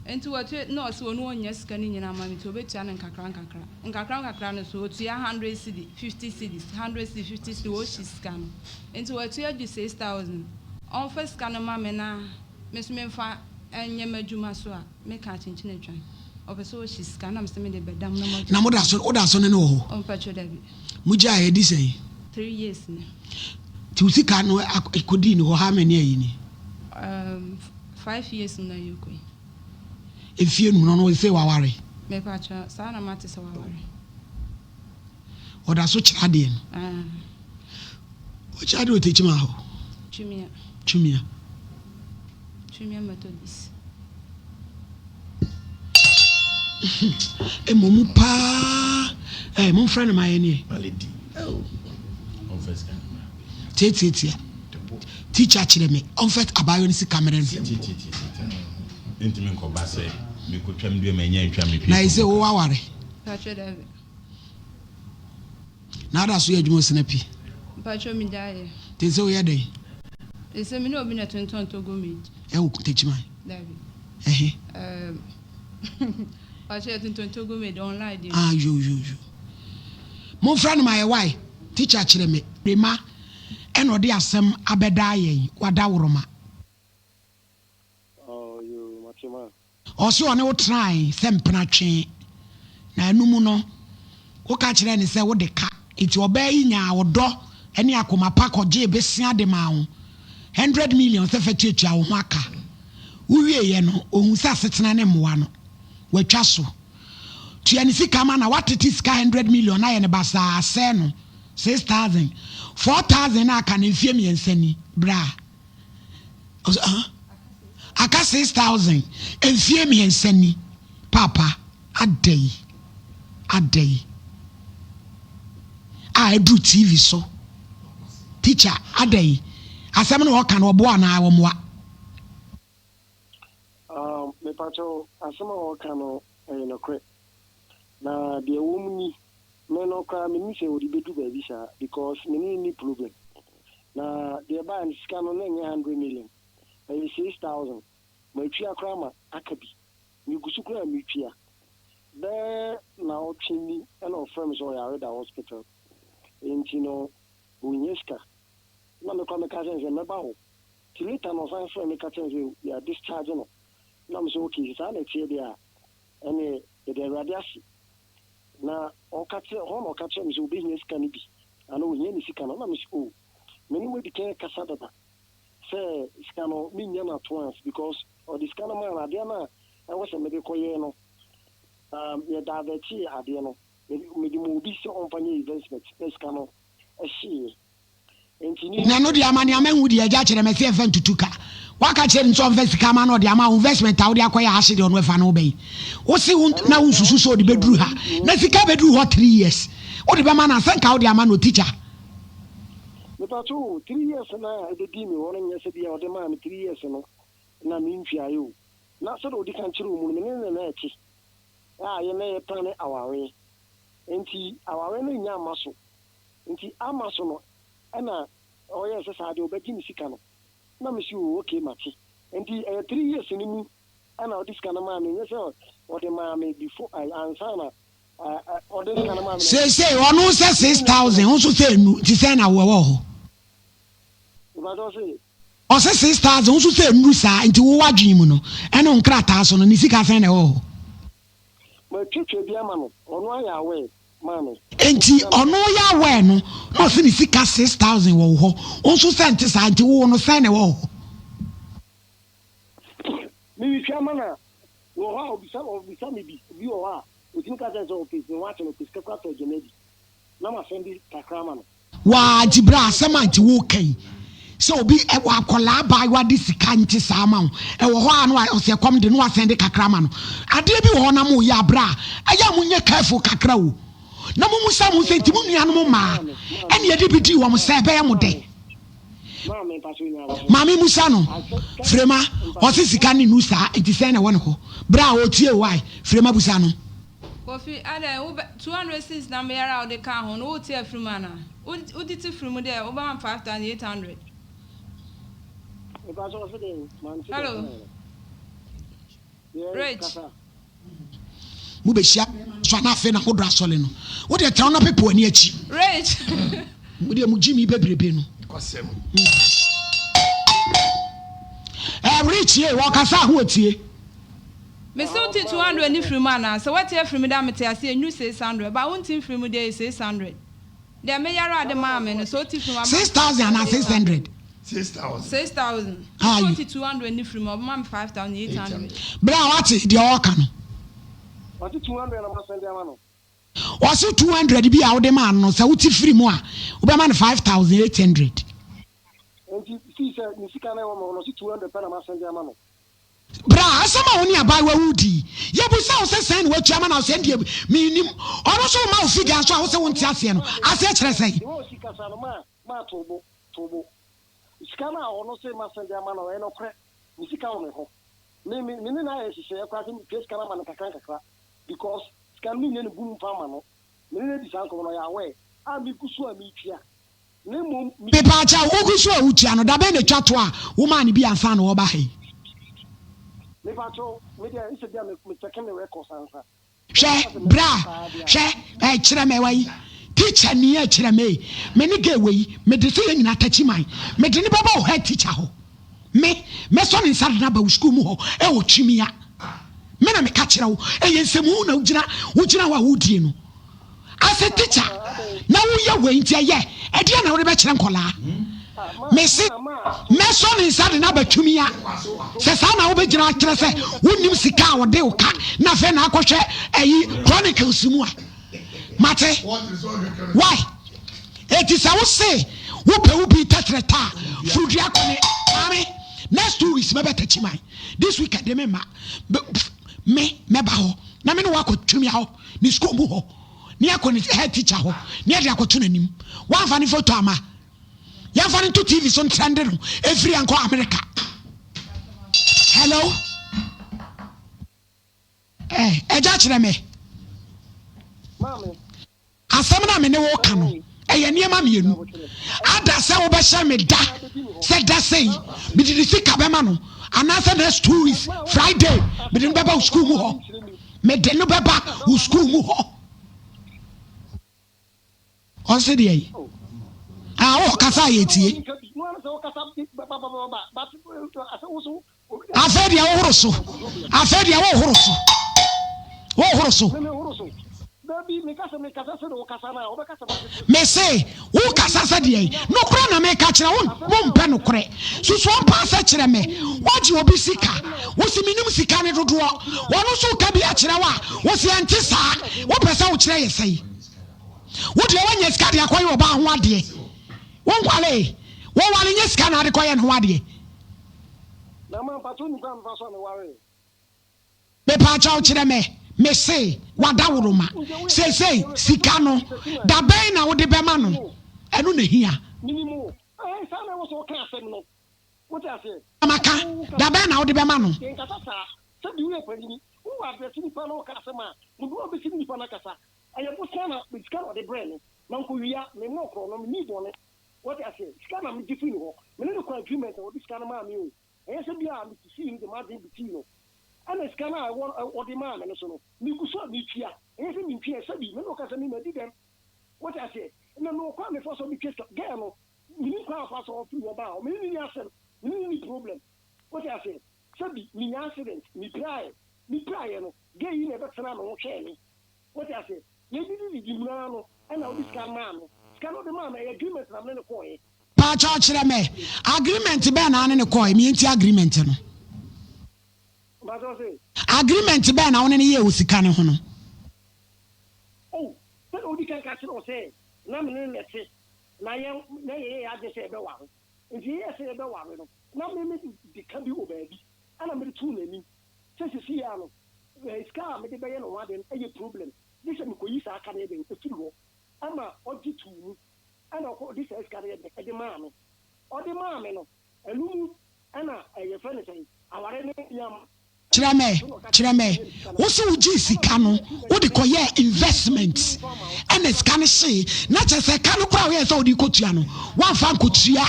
nti watua na ɔse ɔno ɔnnya sika no nyinaa ma me nti ɔbɛtua no nkakra nkakra nkakra nkakra no so ɔtua 100 cedi 50 cedis 100 cedi 50 cedi ɔhye sika no nti watua adu 6,000 ɔmfa sika no ma me na me nso memfa nyɛ m'adwuma so a Me ka akyenkyen atwan. Ɔpɛ sɛ ɔhye sika na mese mede bɛdam na moagye. Na moda so woda so ne no wɔ hɔ? Oh mpakyɛw dabi. Mo gyae adi sɛn? Three years ni. Nti wo sika no kɔdii ne hɔ how many ayi ni? Five years mu na yɛkɔ yi. Mfie num no ɔno ɔsɛ waware? Mepakyɛw saa na mate sɛ waware. Ɔda so kyerɛ adeɛ no? Ah. Ɔkyerɛ adeɛ wɔ Techiman hɔ? Twumia. Twumia. Twumia Methodist. Mmom paa eh, momfrɛ no ma yɛn neɛ. Malady. Oh. Ɔmfa sika no mmra. Tiatiatia. Teacher kyerɛ me ɔmfa abaayewa no sika mmerɛ no. Tiatiatiatia. Ntumi nkɔba sɛ mekɔtwa me dua ma ɛnyɛ ntwa me pie. Na ɛsɛ wo aware. Mpakyɛw dabi. Na ada so yɛ adwuma wɔ Sinapi? Mpakyɛw me gyae yɛ. Te sɛ woyɛ dɛn? Te sɛ me ne obi na tontɔn Togo meat. Ɛwɔ Techiman? Dabi. Ɛhe? Ɛɛm Mpakyɛw yɛ tontɔn Togo meat online deɛ. Ah yo yo yo. Momfrɛ no ma yɛ wai. Teacher kyerɛ me. Rema ɛna ɔde asɛm abɛdaa yɛn wadaworoma. Oh yoo mate ma. Ɔse ɔne wo tenae sɛ mpena twee, na ɛno mu no woka kyerɛɛ no sɛ wode ka, nti ɔbaa yi nyaa ɔdɔ ne akoma pa kɔgyee besea de maa wo, hundred million sɛ fa tuatua wo ho aka. Wowieɛ no ohuu sɛ asetena no mmoa no, watwa so. Tua ne sika ma na woatete sika 100 million ayɛ no basaa asɛe no 6000 4000 na aka no mfie mmiɛnsa ni bra. Ɔsɛ ah aka 6000 mfie mmiɛnsa ni paapa adɛn adɛn a aduru TV so teacher adɛn asɛm no ɔka no ɔboa anaa ɔmmoa. Um, mepakyɛw, asɛm a wɔka no, ɛyɛ nokorɛ. Na deɛ ɛwɔ mu ni, me no koraa mennim sɛ wɔde bɛdu baabi saa because me ne no nni problem. Na deɛ ɛbaeɛ no, sika no na ɛnyɛ hundred million, ɛyɛ 6,000. Matua koraa ma aka bi. Megu so koraa a metua. Bɛyɛ naawɔtwe ni na ɔfrɛɛ me sɛ ɔyare da hospital, enti no ɔhia sika. Na me koraa meka kyerɛɛ no sɛ mɛba hɔ. Nti later no ɔsan frɛɛ me ka kyerɛɛ me sɛ yɛ discharge no. Na me sɛ okay sɛ saa na ɛteɛ deɛ a ɛneɛ yɛda Awurade ase. Na ɔka kyerɛ, hɔ na ɔka kyerɛɛ me sɛ ɔbɛhia sika no bi anaa ɔhia ne sika no. Na me sɛ oh me ne wo adi kan akasa dada sɛ sika no mennya no at once because ɔde sika no maa no adeɛ no a ɛwɔ sɛ mede kɔyɛ no um, yɛ divertee adeɛ no mede ma obi sɛ ɔmfa nyɛ investment na sika no hyeeɛ. Na ɛno deɛ ama nea mahu deɛ agya kyerɛ me sɛ ɛmfa ntutu ka. Woaka kyerɛ no sɛ ɔmfa sika ma na ɔde ama wo investment a wode akɔyɛ ahye deɛ ɔno ɛfa no wobɛyi. Wose wo na wonsusu sɛ ɔde bɛduru ha na sika bɛduru hɔ 3 years wode bɛma no a sɛ nka wode ama no teacher. Mepatwo o, 3 years no a ɛbɛdii me hɔ no nyɛ sɛ bia ɔde maa me 3 years no na mentuaeɛ o. Na sɛdeɛ ɔdi kan kyerɛɛ mu no me ne no na ɛte a yɛn na yɛplane awareɛ nti awareɛ no nnya amma so. Nti ama so no ɛna ɔyɛɛ sɛ saa deɛ ɔbɛgye me sika no na me se oo okay mate. Nti ɛyɛ 3 years no mu ɛna ɔde sika no maa me nyɛ sɛ ɔde maa me before ansa na ɔde sika no maa me na. Seesei ɔno sɛ 6000 wo nso sɛ enu nti sɛn na wo ɛwɔ hɔ? Mepakyɛ wo se? Ɔse 6000 wo nso sɛ ennuru saa nti wo w'adwene mu no ɛne wo nkrataa so no ne sika sɛn na ɛwɔ hɔ? Matwatwa bi ama no ɔno ayɛ aware maame. Nti ɔno yɛ aware no na ɔse ne sika 6000 wɔ wo hɔ wo nso sɛ nte saa nti wo no sɛn na ɛwɔ wo hɔ? Meretwa ama no a, wɔ hɔ a ɔbisa ɔbisa me bi, obi wɔ hɔ a ɔtumi ka kyerɛ no sɛ ɔpɛ ne ho akyɛ no ɔpɛ sika koraa tɔ aduane adi na masɛnde kakra ama no. Waa nti bra asɛm a nti wo ka yi sɛ obi wɔ akɔlaa abaayewa de sika nti saa ma wo ɛwɔ hɔ a na ɔsɛ ɛkɔm de na wasɛnde kakra ma no adeɛ bi wɔ hɔ na mo yɛ a bra ɛyɛ a mo nyɛ careful kakra o na mo musa mo sɛ nti mo nuanom mmaa ɛne yɛde bi di wɔn sɛ ɛbɛyɛ mo dɛ maame musa no frema ɔse sika ne nu saa nti sɛn na ɛwɔ ne hɔ bra ɔtie o why frema busa no. Kofi, adɛn, wo bɛ, 200 cedis na meyare a wode kaa ho no, wote afiri mu anaa? Wo, wode te firi mu deɛ, wobɛma me 5,800. Mepakyɛ ɔse dɛn? Mante deɛ Hello? ɔkaeɛ no. Yes, Rich. kasa. Mobɛhyia bɛrima no so a na afei na modɔ asɔre no. Wo deɛ tena hɔ na pepe w'ani akyi. Rich. Mo deɛ mo gyimi bebrebe no. Eh, Rich ye, wɔkasa a ho otie. Mese wo te 200 ne firi mu anaa? Sɛ woate afiri mu de a mete aseɛ ɛnnu 600 but wonte mfiri mu deɛ ɛyɛ 600. Deɛ me yare a de maa me no sɛ wote firi mu a mama me 6000 anaa 600? 6000. 6000. How Sɛ are you? wote 200 ne firi mu a ɔbɛma me 5800. Bra wate deɛ ɔɔka no. Ɔse 200 na masɛnde ama no. Ɔse 200 bi a wode maa no no sɛ wote firi mu a wobɛma no 5800. Nti fii sɛ ne sika no ɛwɔ me hɔ no ɔse 200 pɛ na masɛnde ama no. Bra, asɛm a wo ne abaayewa yi redi yi, yɛbisa wo sɛ sɛn na woatua ma no a, wose ɛndeɛ mennim. Ɔno nso rema wo figure nso a wose wonte aseɛ no, aseɛ kyerɛ sɛn? The way ɔsi kasa no, ma ma to bo, to bo. Sika no a ɔno se masɛnde ama no, ɛyɛ nokorɛ. Me sika wɔ me hɔ. Me me me ne no ayɛ nhyehyɛeɛ koraa sɛ metua sika no ama no nkakra nkakra because sika no mennya no bum mfa mma no. Me ne no adi saa nkɔmmɔ no, ɔyɛ aware a megu so a metua. Na mmom me. Mepaakyɛw, wogu so a wotua no, dabɛn na etwa to a womaa no bi ansa na ɔreba ha yi? Mepaakyɛw, me deɛ nsɛ bi a me me check me records ansa. Hwɛ, bra, hwɛ, eh, kyerɛ me wai, teacher ni eh, kyerɛ me, me ne girl wei, me de sɛ yɛn nyinaa takyi man, me de ne bɛba wo head teacher hɔ, me, mɛsɔ ne nsa de no aba wo school mu hɔ, ɛwɔ Twimia, me na meka kyerɛ wo, ɛyɛ nsɛmhunu na wogyina, wogyina hɔ a wodie no. As a teacher na woyɛ wei nti ɛyɛ ɛdeɛn na wode bɛkyerɛ nkɔlaa? Mese mɛsɔ ne nsa de no aba Twumia. Sɛ saa na wobɛgyina akyerɛ sɛ wonnim sika a ɔde wo ka na afei na akɔhwɛ ayi Chronicles mu a. Mate? Why? Eti sɛ wo se wopɛ wo bi tɛtrɛtɛ a, furudua kɔ ne maame. Next 2 weeks mɛbɛ Takyiman. This weekend me mma. Me mɛba hɔ na me ne wo akɔ Twumia hɔ, ne school mu hɔ. Ne akɔ ne head teacher hɔ ne yɛde akɔto n'anim. Woamfa ne photo amma. Yɛmfa no nto TV so ntrɛnde no ɛfiri ɛnkɔ America. Hello? Eh, ɛgya kyerɛ me. Asɛm no a me ne wo ka no, ɛyɛ nneɛma mmienu. Ada sɛ wobɛhyɛ me da sɛ da sei mede ne sika bɛma no anaasɛ next 2 weeks Friday mede no bɛba wo sukuu mu hɔ. Mede no bɛba wo sukuu mu hɔ. Ɔse deɛ yi. Ah, wo kasa a yɛtie. Afei deɛ wohoro so. Afei deɛ wohoro so. Wohoro so. Mese wo kasa sɛ deɛ yi. Nokorɛ na meka kyerɛ wo, wompɛ nokorɛ. Susuo mpa sɛ kyerɛ me. Woagye obi sika. Wose menim sika ne dodoɔ. Ɔno nso ka bi akyerɛ wo a, wose ɛnte saa. Wopɛ sɛ wokyerɛ yɛ sɛn? Wo deɛ woanya sika de akɔyɛ ɔbaa ho adeɛ. Wonwalee. Woware nyɛ sika na ade kɔyɛ ne ho adeɛ. Mepaakyɛw kyerɛ me. Mese wadaworoma. Seesei sika no, da bɛn na wode bɛma no? Ɛno na ehia. Maka, da bɛn na wode bɛma no? Ɛnyɛ sɛ bi a mesisii no de m'adwene betii no. Ɛna sika no a ɛwɔ ɔde maa me no so no, megu so a metua. Ɛnyɛ sɛ mentua, sɛbi, me ne wo kasa me madi dɛm. Wote aseɛ? Na mewɔ kwan a mefa so metua sika. Girl no, menim kwan a ɔfa so ɔfiri hɔ baa hɔ. Me ne no nni asɛm, me ne no nni problem. Wote aseɛ? Sɛbi, menya accident, mepiraeɛ. Mepiraeɛ no, girl yi na ɛbɛtenaa me ho hwɛɛ me. Wote aseɛ? Yɛdidididi mu ara no, ɛna ɔde sika no maa me. Sika no ɔde maa me, ɛyɛ agreement na me ne no kɔeɛ. Paakyɛw kyerɛ me, agreement bɛn na wo ne no kɔe? Me nti agreement no. Mpakyɛw se? Agreement bɛn na wo ne no yɛɛ wɔ sika no ho no? Oh, sɛdeɛ wodi kan ka kyerɛ wo sɛ na me ne no na ɛte, na yɛn, na yɛyɛɛ yɛn adwene sɛ yɛbɛware. Nti yɛyɛɛ sɛ yɛbɛware no, na me me de ka bi wɔ baabi, ɛna mede too n'anim sɛ seesei ara no, eh, sika a mede bɛyɛ ne ho ade no yɛ problem, gye sɛ mekɔyi saa ka no yɛ dɛn, firi hɔ. Ɛma ɔgye too mu. Ɛna ɔkɔ ɔde saa sika no yɛ dɛn ɛde maa me. Ɔde maa me no, ɛno mu ɛna ɛ yɛfrɛ no sɛn, aware no yam. Kyerɛ me, kyerɛ me, wo se wo gyee sika no wo de kɔ yɛɛ investment ɛna sika no hyee na kyerɛ sɛ ɛka no koraa a woyɛɛ sɛ wode rekɔ tua no woamfa ankɔtua.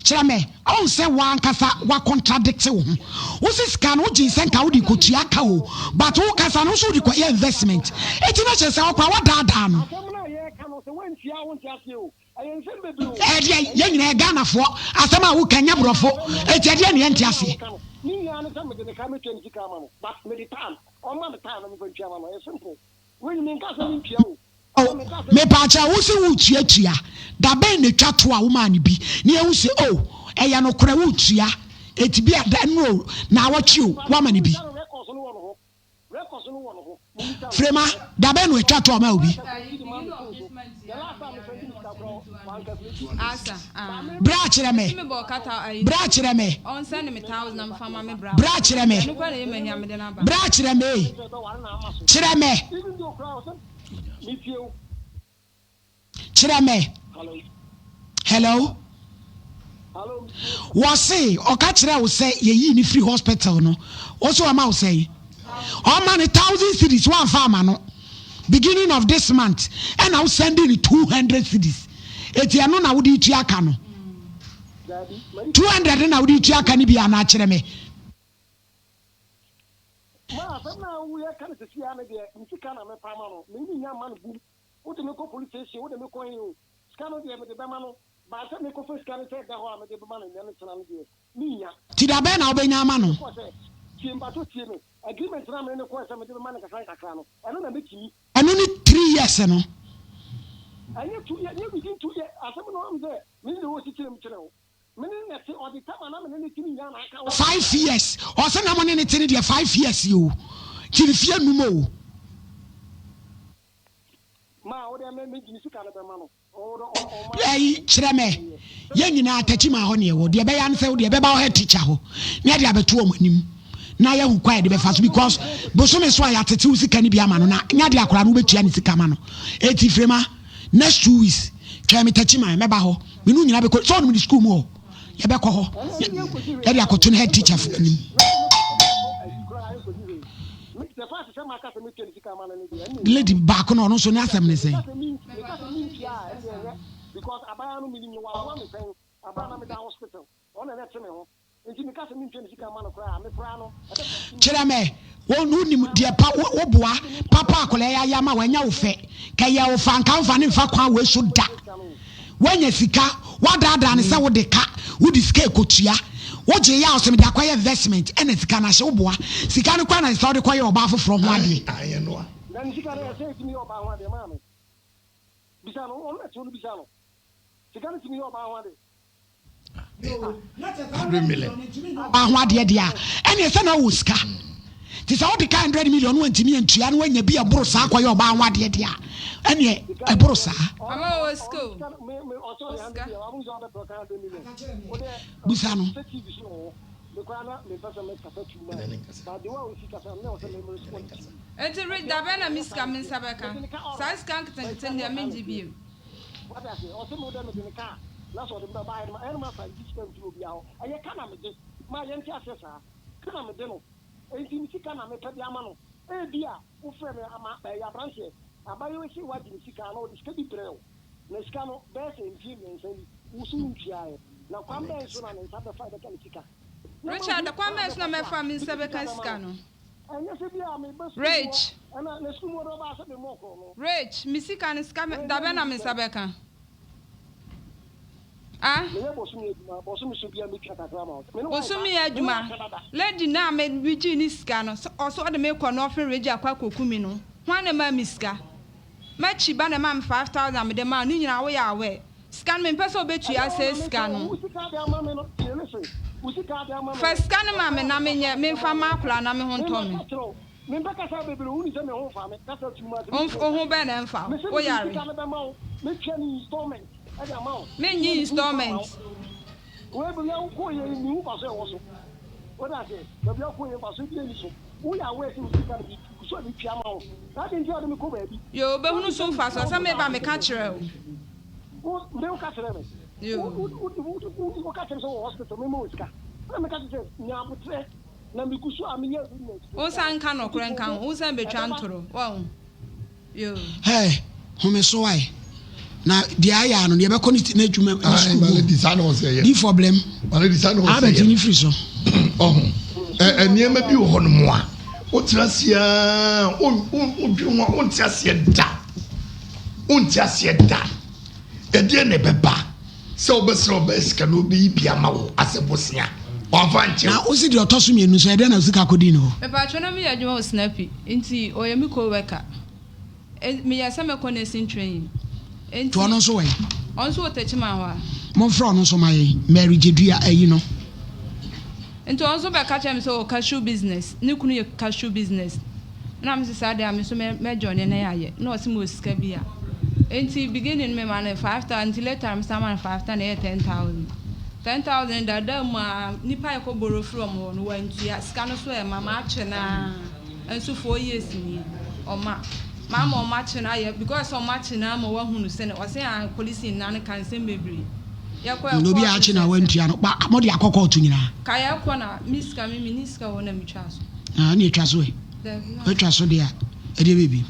Kyerɛ me, ɔhu sɛ w'ankasa wa contradict wo ho. Wo se sika no wo gyee sɛ nka wode rekɔtua ka o, but wo kasa no wo se wode kɔyɛ investment. Enti na kyerɛ sɛ ɔkwa w'adaadaa no. Asɛm no a yɛreka no sɛ woantie a wonte aseɛ o. Ɛyɛ nsɛm bebree o. Ɛyɛ deɛn? Yɛn nyinaa yɛ Ghanafoɔ. Asɛm a woka nyɛ borɔfo. Enti ɛdeɛn na yɛnte aseɛ? Ne nyinaa ne sɛ mede ne ka mɛtua ne sika ama no but mede time, ɔmma me time na memfa ntua ma no. Ɛyɛ simple. Wei menka sɛ mentua o. Oh, mepaakyɛw, wo se woretuatua, da bɛn na etwa to a womaa no bi na yɛahu se oh, ɛyɛ nokorɛ woretua, enti bi a da nnora o, naawɔtwe o, woama no bi. Frema, da bɛn na etwa to a ɔmaa wo bi? Bra kyerɛ me, bra kyerɛ me, bra kyerɛ me, bra kyerɛ me ei, kyerɛ me. Kyerɛ me. Hello. Wɔse ɔka kyerɛ wo sɛ yɛyii no firi hospital no, wo se ɔma wo sɛn? Ɔma no thousand cedis woamfa ama no. Beginning of this month ɛna wo sending no 200 cedis. Eti ɛno na wode tua ka no? 200 na wode tua ka no bi anaa kyerɛ me. Ma asɛm no a wo yɛ ka no sesei ara no deɛ me sika na mɛfa ama no, me mennya mma no bum, wo de me kɔ police station, wo de me kɔ he o, sika no deɛ mede bɛma no, but sɛ me kɔfa sika no sɛ ɛda hɔ a mede bɛma no nnɛ no kyena no deɛ mennya. Nti da bɛn na wobɛnya ama no? Mekɔɔ sɛ, tie mpakyɛw tie me, agreement no a mene no kɔɛ sɛ mede bɛma no nkakra nkakra no, ɛno na mɛtumi. Ɛno ne 3 years no. Ɛnyɛ tu yɛ nyɛ within tu yɛ asɛm no ɔm sɛ me ne wɔ sikyerɛ mu kyerɛ wo. Me ne na te ɔde tam a na me ne ne te ne nyinaa na aka wɔ. 5 years ɔse na mo ne ne te ne deɛ 5 years o nti mfie num o. Ma wo deɛ me me gye ne sika no bɛma no. Ɛyi kyerɛ mɛ yɛn nyinaa Techiman hɔ ne yɛwɔ deɛ ɛbɛyɛ ano sɛ wodeɛ ɛbɛba wo head teacher hɔ na yɛde abɛto wɔn anim na yɛahu kwan a yɛde bɛfa so because bosome so a yɛatete wo sika no bi ama no na nya de akwadaa no wobɛtua ne sika ma no eti firima next 2 weeks twɛn me Techiman mɛba hɔ me no nyinaa bɛkɔ sɛ ɔnom ne school mu hɔ yɛbɛkɔ hɔ yɛde akɔto no head teacher fo anim. Lady baako no ɔno nso ne asɛm ne sɛn? Because abaayewa no menim no waboa me pɛn abere a na meda hospital ɔno na na ɛte me ho nti meka sɛ mentua ne sika mma no koraa a me koraa no ɛbɛka Kyerɛ me, wo wonim deɛ pa wo woboa papa akwadaa yi ayɛ ama wo ɛnyɛ wo fɛ ka ɛyɛ wo fɛ anka womfa no mfa kwan wei so da woanya sika woadaadaa no sɛ wode ka wode sika ɛkɔtua wogye yɛ a ɔsɛ mede akɔyɛ investment ɛna sika no ahye woboa sika no koraa na sɛ wode kɔyɛ ɔbaa foforɔ ho adeɛ. Ayɛ no a. Na ne sika no ɛsɛ ɛtumi yɛ ɔbaa ho adeɛ maame bisa no ɔno na ɛte hɔ no bisa no sika no tumi yɛ ɔbaa ho adeɛ. Ɔbaa ho adeɛ deɛ a, ɛneɛ sɛ na wowɔ sika. Nti sɛ wode ka 100 million no wantumi antua na wanya bi a ɛboro saa kɔyɛ ɔbaa ho adeɛ deɛ a, ɛneɛ ɛboro saa. Mama ɔwɔ sika o. Sika. Bisa no. Enti Rich da bɛn na me sika me nsa bɛka? Saa sika nketenkete no deɛ mengye bio. Wate aseɛ? Ɔse mo dɛ mede ne kaa na sɛ ɔde me bɛba ɛno ɛno masa ngye sika mfiri obiara hɔ. Ɛyɛ ka na mede. Ma yɛnte aseɛ saa. Ka na mede no. Enti ne sika na mepɛ de ama no. Ebia wofrɛ me ama ɛyɛ abranteɛ. Abayewa yi se wagye ne sika anaa ɔde sika bi brɛɛ wo. Na sika no bɛyɛ sɛ mfie mmiɛnsa ni wo so wontuaeɛ. Na kwan bɛn so na ne nsa bɛfa ɛbɛka ne sika? Na Richard, mahu kwan kwan a bɛn so na mɛfa so a mɛfa me nsa mede sika bɛka bɛma sika no. no? Ɛnyɛ sɛ bi a meba sukuu mu hɔ Rich. ɛna na sukuu mu hɔ de ɔbaa sɛ memmɔɔ korɔno. Rich, me sika no sika Ɛnyɛ da bɛn na me me sika. nsa bɛka? Ah? Meyɛ bosome adwuma, bosome so biara metua kakra ma wo. Me ne wo ayɛ saa, Bosome me ne wo adwuma. akyɛ dada. Lady no a me megyee ne sika no, sɛ ɔse ɔde me kɔ Northern Region akɔ akɔku me no, hwan na ɛmaa me sika? M'akyi ba na ɛmaa me 5,000 a mede maa no, ne nyinaa woyɛ aware. Sika no mempɛ sɛ Ɛnyɛ wobɛtua wo saa na sika meka o, no. wo sika de ama me no, tie listen, wo sika de ama me Fa no, sika no ma ɛkwan me a na mefa so menyɛ, a mede memfa ma mma wo no, akwadaa na me ho me ntɔ me. maka kyerɛ wo, mempɛ kasa bebree, wonim sɛ me ho mfa me, kasa too much, Wo mentumi wo ho nka. bɛn na ɛmfa wo? Mese Wo mede me yare. sika no bɛma wo, mɛtua no installment de ama wo, Mennye menya ne full fa ama installment. wo. Wei baabi a wokɔɔ yɛ yi, mehu mfasoɔ a ɛwɔ so. Wote aseɛ? Baabi a wokɔɔ yɛ mfasoɔ biara nni so. Woyɛ aware sɛ wo sika no, megu so a metua ma wo. Na adɛn nti na wode me kɔ baabi? Yoo, wobɛhunu so Woabisa me sika mfasoɔ. wɔ Sɛ me meba a bag meka kyerɛ wo. Wo me woka kyerɛ me. Wo Yoo. wo wo wo woka kyerɛ me sɛ wɔ hospital me ma wo sika. Ɛna meka kyerɛ sɛ nya abotrɛ na megu so a meyɛ arrangement for Wo sika nsa no. nka Nti nɔkorɛ to nka wo ho. bo Wo san bɛtwa ɛbɛba. ntoro. Wahu? Yoo. Hey, home so ae. Na deɛ ayɛ ano no yɛbɛkɔ ne n'adwuma ne Ayi sukuu mu. malady saa na ɔsɛ yɛ. Di fɔ blɛm. Malady saa na ɔsɛ Albert yɛ. ni firi so. Ɔho ɛ nneɛma bi wɔ hɔ nom a wotena ase aa wodwene ho a wonte aseɛ da. Wonte aseɛ da. Ɛdeɛn na ɛbɛba sɛ wobɛsrɛ ɔbaa sika na ɔbɛyi bi ama wo asɛ bosea? Wamfa ankyɛ Na wo. wosi deɛ ɔtɔ so mmienu nso ɛdeɛn na sika kɔdii ne hɔ? Mepakyɛw na meyɛ adwuma wɔ Snappy nti ɔyɛ me co worker. Meyɛ sɛ mɛkɔ nursing training Nti ɔno nti nso wɔ he? ɔno nso wɔ Techiman hɔ a. Momfrɛ ɔno nso ma yɛn, Mary Gyedua ayi no. Nti ɔno nso bɛka kyerɛɛ me sɛ ɔwɔ cashew business, ne kunu yɛ cashew business. Ɛna me se saa deɛ a me nso mɛ joine na yɛayɛ. Ɛna ɔse mewɔ sika bi a. Nti beginning no me ma no 5,000, nti later no me san ma no 5,000 ɛyɛɛ 10,000. 10,000 no daadaa mu a nipa a yɛkɔ borrow firi wɔn hɔ no wantua, sika no so ɛma, matwe no ara. Nso 4 years nie, ɔma. Mama ɔmo akye no ayɛ because sɛ ɔmo akye no ama wahunu sɛ ɔse ah polisi nna no ka nsɛm bebree. Yɛkɔ Na obi a ɛkɔɔto akye no a sɛ sɛ. wantua no, ba mode akɔ kɔɔto nyinaa? Ka yɛkɔ na me sika me menni sika wɔ hɔ na metwaa so. Ah ɛne atwa so ɛ? Dabi na. Watwa so deɛ a ɛdeɛ bɛbi.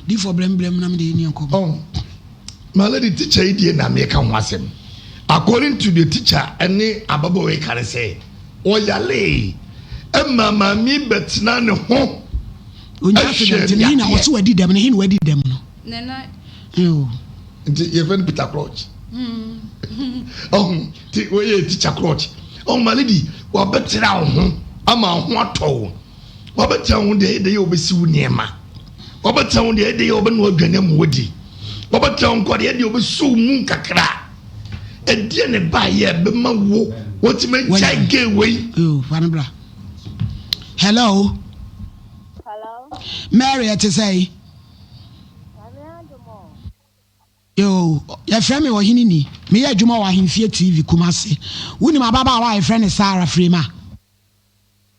Difoɔ brɛm brɛm na mede ne nkɔmmɔ. Oh my lady teacher yi deɛ na meka ho asɛm according to the teacher ɛne ababaawa yi ka ne sɛ ɔyalee ɛma maame yi bɛtena ne ho Onya ɛhwɛ accident ne no he na yadeɛ. ɔse wadi dɛm no he na wadi dɛm no. Ne nan. Eo. Nti yɛfrɛ no Peter Crouch. Ɔho nti wei yɛ teacher Crouch. Ɔho my lady wabɛtena wo ho ama wo ho atɔ wo. Wabɛtena wo ho deɛ ɛyɛ dɛ yɛ wobɛsi wo nneɛma. Wabɛtena wo ho deɛ ɛyɛ dɛ yɛ wobɛnoa aduane ama wadi. Wɔbɛtena wo nkwa deɛ deɛ wɔbɛsɔ wo mu nkakra. Ɛdeɛ ne baayɛ bɛma wo wɔtumi agyae gay wei. Yo, fa no bra. Hello. Hello. Mary, ɛte sɛn? Nyame adom o. Yoo, yɛfrɛ me Ɔhene Ni. Meyɛ adwuma wɔ Ahemfie TV, Kumasi. Wonim ababaawa a yɛfrɛ no Sarah Frema?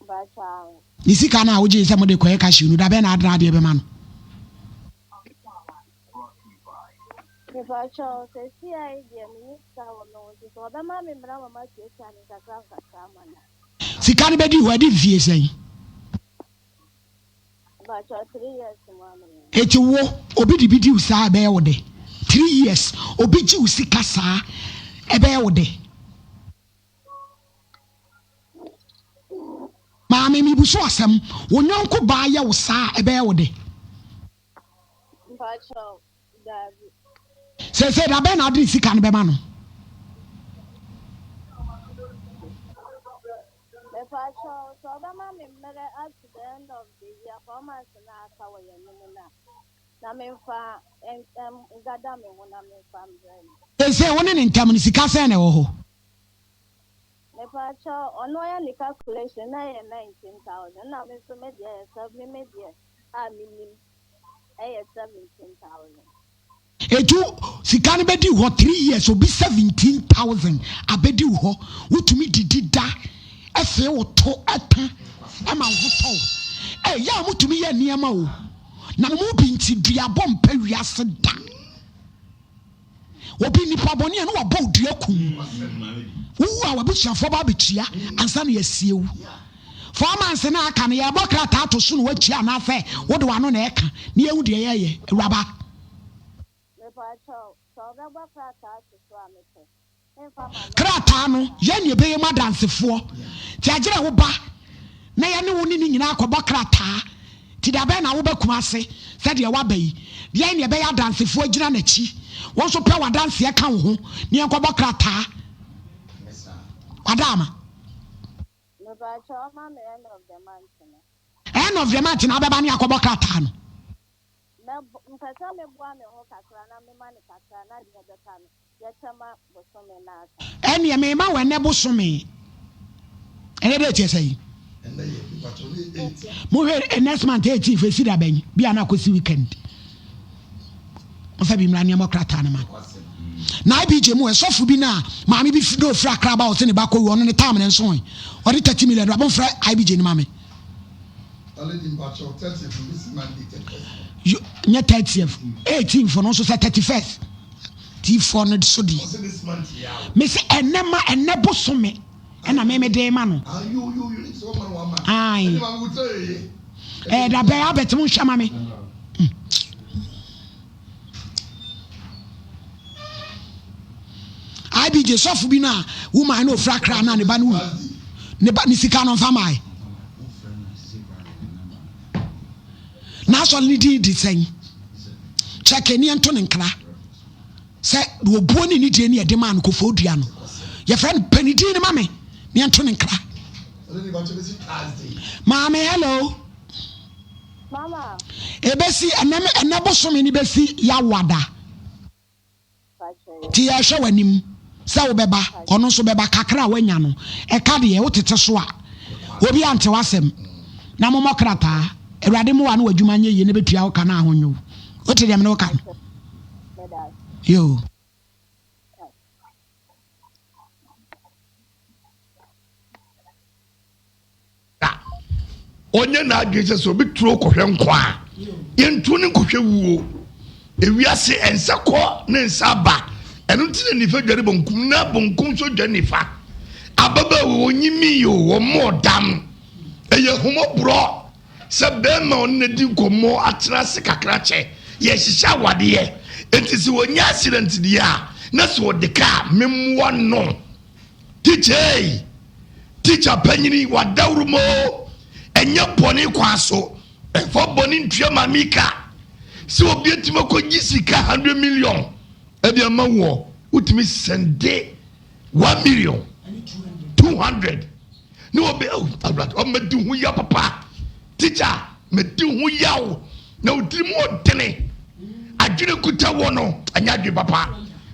Mpakyɛ ahe? Ne sika no a wogyee sɛ mode kɔyɛ cashew no, da bɛn na adena adeɛ bɛma no? Mepakyɛw, seesei deɛ menni sika wɔ me ho nti sɛ wɔbɛma me mmara ma matuatua no nkakra nkakra ama no a. Sika no bɛdi hɔ adi mfie sɛn? Eti wo obi de bi di wo saa ɛbɛyɛ wo dɛ? 3 years obi gye wo sika saa ɛbɛyɛ wo dɛ? Maame mebuso asɛm, wo nyɔnko baa yɛ wo saa ɛbɛyɛ wo dɛ? Seesei da bɛn na wode ne sika no bɛma no? Mepakyɛw, sɛ ɔbɛma me mmerɛ up to the end of the year, 4 months na aka wɔ yɛn anim no a, na memfa ngada me ho na memfa mbrɛ no. Seesei wo ne ne ntam no, sika sɛn na ɛwɔ hɔ? Mepakyɛw, ɔno ɔyɛ ne calculation na ɛyɛ 19,000, na me nso me deɛ yɛ sɛ me me deɛ a menim ɛyɛ 17,000. Etu sika no bɛdi hɔ 3 years, obi 17,000 abɛdi wo hɔ, wotumi didi da, ɛfee wo to ɛta ɛma wo ho tɔ wo. Ɛyɛ a motumi yɛ nneɛma o, na mo mu bi nti duabɔ mpɛ wiase da. Obi nipa bɔne a na wabɔ wo dua kum. Wowu a w'abusuafoɔ ba abɛtua ansa na yɛasie wo. 4 months na aka no yɛbɔ krataa to so na watua anaasɛ wode w'ano na ɛka na yɛhu deɛ yɛyɛ awuraba. Mepakyɛw, sɛ ɔbɛbɔ krataa to so a mepɛ. Memfa m'ano. Krataa no yɛn na yɛbɛyɛ mu adansefoɔ. Nti agyerɛ wo ba na yɛne wo ne ne nyinaa akɔbɔ krataa. Nti da bɛn na woba Kumase sɛdeɛ woaba yi? Yɛn na yɛbɛyɛ adansefoɔ agyina n'akyi. Wo nso pɛ w'adanseɛ ka wo ho na yɛnkɔbɔ krataa. Wada ama. Mepakyɛw, ɔma me end of the month no. End of the month na wobɛba ne akɔbɔ krataa no. Mɛbɔ, mpɛ sɛ meboa me ho kakra na mema no kakra na deɛ ɛbɛka no, yɛkyɛ ma bosome no asa. Ɛneɛ mema wo ɛnɛ bosome. Ɛnɛ date yɛ sɛn? Mohwɛ next month 18 fo esi da bɛn? Bi a na akɔsi weekend. Mofa bi mmra nneɛma krataa no ma. Na IBJ mu ɛsɔfo bi na maame bi na ofiri Accra ba ɔse ne ba kɔwu ɔno ne tam ne nso ɔde 30 million ba momfrɛ IBJ no ma me. Nyɛ 30th 18th no nso sɛ 31st tifoɔ no so deɛ mese ɛnɛ ma ɛnɛ bosome ɛna meme de ma no ae ɛyɛ da bɛn Albert mo nhwɛ ma me. IBJ sɔfo bi no a woman na ofura kra na ne ba no wu ne ba ne sika no mfa mae n'asɔre ne din di sɛn kyɛkɛ ne ɛnto ne nkra sɛ obuo ne ne die ne ɛde maa no kofo dua no yɛfrɛ no pɛ ne din no ma me ne ɛnto ne nkra maame. Hello. Mama. Ebesi ɛnɛ ɛnɛ bosome ne besi yawada nti yɛhwɛ w'anim sɛ wobɛba, ɔno nso bɛba. Kakra a woanya no ɛka deɛ wotete so a obi ante w'asɛm na mommɔ krataa. Awurade mmoa no w'adwuma nyɛ yie na bɛtua wo ka na ahonwo wo. Wote deɛ mene wo ka no yo. Da. Ɔnyɛ n'adwene sɛ sɛ obi turo kɔhwɛ nkwa a, yɛntuo ne nkɔhwɛ wuo. Ewiase ɛnsa kɔ ne nsa aba. Ɛno nti na nifa dware bonkum na bonkum nso dware nifa. Ababaawa wɔnyimii o, wɔmmɔɔ dam. Ɛyɛ ahummɔborɔ sɛ bɛrima a ɔne no adi nkɔmmɔ atena ase kakra kyɛ. Yɛhyehyɛ awadeɛ. Enti sɛ wɔnya accident deɛ a, na sɛ ɔde ka a, memmoa no. Teacher ei, teacher panyini wadaworo mu o, ɛnyɛ bɔne kwan so, ɛmfa bɔne ntua maame ka. Sɛ obi atumi akɔgye sika 100 million ɛde ama woɔ, wotumi sɛnde 1 million 200 ne obi, oh, awurade ɔmɛdi ho yaw papa. Teacher, mɛdi ho yaw na wotiri mu ɔdene. Adwene kuta wɔ no, ɛnyɛ adwene papa.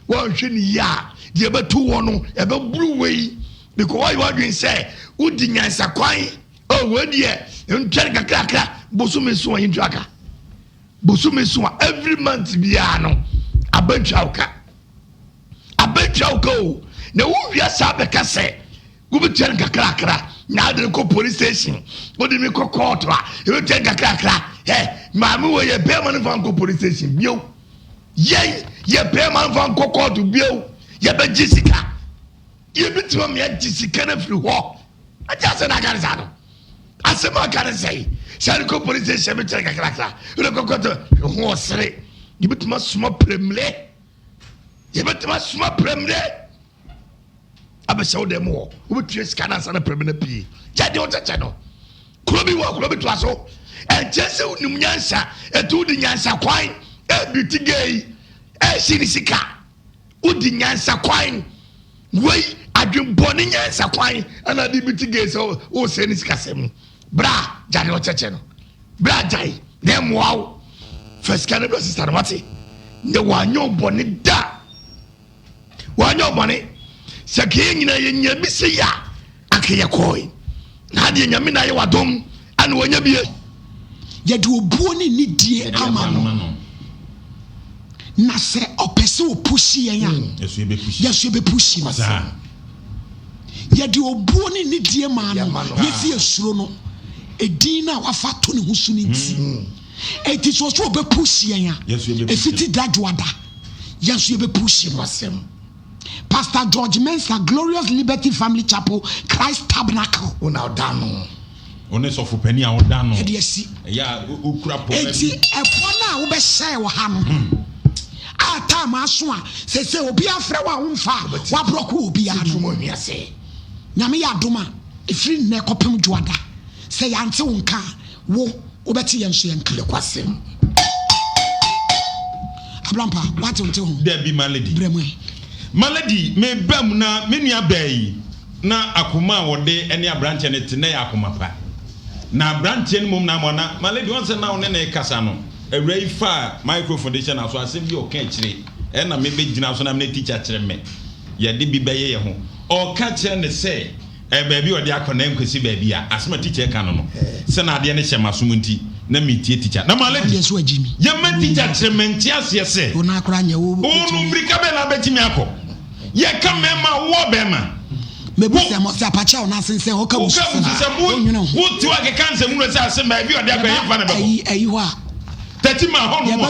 Wɔnhwɛ ne yie a, deɛ ɛbɛto wɔ no, ɛbɛboro wei. Because wɔayɛ w'adwene sɛ wodi nyansa kwan. Oh, wei deɛ, ntua no kakrakra, bosome so a yɛntua ka. Bosome so a, every month biara no, abɛntua wo ka. Abɛntua wo ka o. Na wowia saa bɛka sɛ, Wobɛtua no kakrakra na ade no kɔ police station, wode me kɔ court a, yɛbɛtua no kakrakra. Ɛ maame wɔ yɛ bɛrima no mfa nkɔ police station bio. Yɛn yɛ bɛrima no mfa nkɔ court bio. Yɛbɛgye sika. Yɛbɛtumi ama yɛagye sika no afiri hɔ. Agye asɛm na aka ne saa no. Asɛm a aka ne sɛe. Sɛ ade kɔ police station bɛtua no kakrakra. Wode kɔ court ho ɔsere. Yɛbɛtumi asoma prɛmire. Yɛbɛtumi asoma prɛmire. abɛhyɛ wo dan mu hɔ wobɛtua sika no ansa na prɛmɛ no pii gya deɛ wokyɛkyɛ no kuro bi wɔ kuro bi toa so ɛnkyɛ sɛ wonim nyansa ɛti wode nyansa kwan ɛbi gay ɛsi ne sika wode nyansa kwan wei adwenbɔne nyansa kwan ɛna de bi ti gay sɛ wosɛ ne sikasɛm bra gya deɛ wokyɛkyɛ no bra gyae na ɛmmoa wo fa sika no brɛ sista no wate na wanyɛ wo bɔne da Wanyɛ wo bɔne. Sɛ anka yɛn nyinaa yɛnya bi sei a, anka yɛkɔe. Na adeɛ Nyame na ayɛ w'adom ana wanya bi. Yɛde obuo ne nidie ama no. Na sɛ ɔpɛ sɛ ɔpushi yɛn a, yɛn nso yɛbɛpushi no. Yɛde obuo ne nidie maa no, yɛsi yɛsuro no, edin no a wafa ato ne ho so no nti. Enti sɛ ɔsɛ ɔbɛpushi yɛn a, ɛfiti da dwoada. Yɛn nso yɛbɛpushi no. Asɛm. Pastor George Mensah, Glorious Liberty Family Chapel, Christ Tabernacle. Wo na ɔda ano. Wo ne sɔfo panin a ɔda ano. Ɛde asi. Ɛyɛ a wokura poma bi. Enti ɛbɔ no a wobɛhyɛɛ wɔ ha no, a time aso a sese obi afrɛ wo a womfa a wabrɔko obiara no. Nyame yɛ adom a, ɛfiri nnɛ kɔpem Dwoada, sɛ yɛante wo nka a, Wo, wobɛte yɛn nso yɛn nka. Nokwasɛm. Abrampa, woate wo nte ho? Dabi, Malady. Brɛ mu ɛ. Malady, meba mu na me nua baa yi, na akoma a wɔde ne aberanteɛ no te na ɛyɛ akoma pa. Na aberanteɛ no mmom na ama na Malady, wɔn sɛ na wo ne no rekasa no, awura yi faa microphone de hyɛ n'aso, asɛm bi a ɔka akyire, ɛna mebɛgyina so na me ne teacher kyerɛ me, yɛde bi bɛyɛ yɛn ho. Ɔreka kyerɛ no sɛ. Ɛyɛ baabi a ɔde akɔ na ɛnkɔsi baabi a asɛm a tikya reka no no. Sɛ na adeɛ no hyɛ m'asom nti, na metie tikya. Na Malady, yɛma tikya kyerɛ me nteaseɛ sɛ, wo no mmirika bɛn na wobɛtumi akɔ? Yɛka mmarima a, wowɔ ɔbarima? Wo, woka abususɛm, wo, wote hɔ akeka nsɛm hunu sɛ asɛm baabi a ɔde akɔ ɛhefa na ɛbɛkɔ? Tati ma hɔ nom a.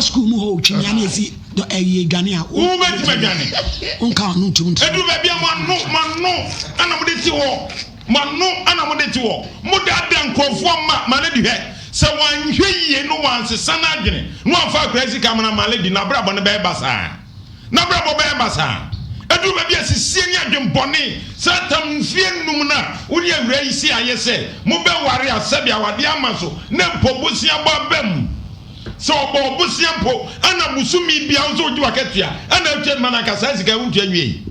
Dɔ ɛyɛ dwane a. Wo bɛtumi adwane. Wo nka ɔno ntum ntra. Ɛduru baabi a mo ano mo ano ana mo de te hɔ mo ano ana mo de te hɔ mo daadaa nkurɔfoɔ ma ma lady hwɛ sɛ wanhwɛ yie no wansesa n'adwene no wamfa akora sika amana ma lady n'abrabɔ no bɛyɛ basaa n'abrabɔ bɛyɛ basaa ɛduru baabi a sisie ne adwenbɔne saa tam mfie nnum no a wo ne awura yi si ayɛ sɛ mobɛware a sɛbi awadeɛ ama so na mpo bosea bɔ aba mu Sɛ ɔbɔ ɔbosea mpo ana bosome biara wo sɛ wogye w'akatua ana atua ma no anka saa sika yi wontua nwiei.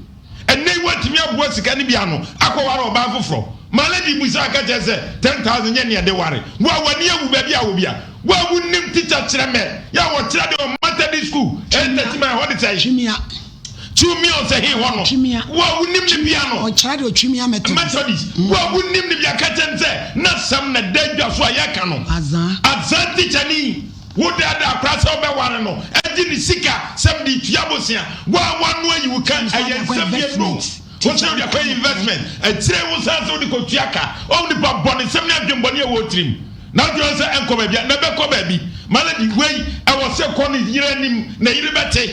Ɛnnɛ yi woatumi aboa sika no bi ano akɔware ɔbaa foforɔ. Ma lady busaa ka kyerɛ sɛ 10,000 nyɛ nea ɛde ware. Wo a w'ani awu baabi a wɔ bia. Wo a wonnim teacher kyerɛ mɛ yɛ a wɔkyerɛ adeɛ wɔ Methodist school ɛyɛ Techiman ɛhɔ de sɛn? Twimia. Twimia ɔsɛ he hɔ no. Twimia. Wo a wonim ne bia no. Ɔkyerɛ de ɔtwimia Methodist. Methodist. Wo a wonim ne bia ka kyerɛ no sɛ n'asɛm na ɛda dwa so a yɛka no. Azaa. Azaa tikyani. Wo daadaa koraa sɛ wobɛware no agye ne sika sɛ mede tua bosea. Wo a w'ano ayi wo ka ɛyɛ nsɛm yɛ no. Wo sɛ wode akɔyɛ investment. Akyire wo san sɛ wode kɔtua ka. Ɔwo nipa bɔnesɛm ne adwenbɔne a ɛwɔ wo tirim. Na wodwene ho sɛ ɛnkɔ baabi a na ɛbɛkɔ baabi. Malady wei ɛwɔ sɛ kɔ ne yere anim na yere bɛte.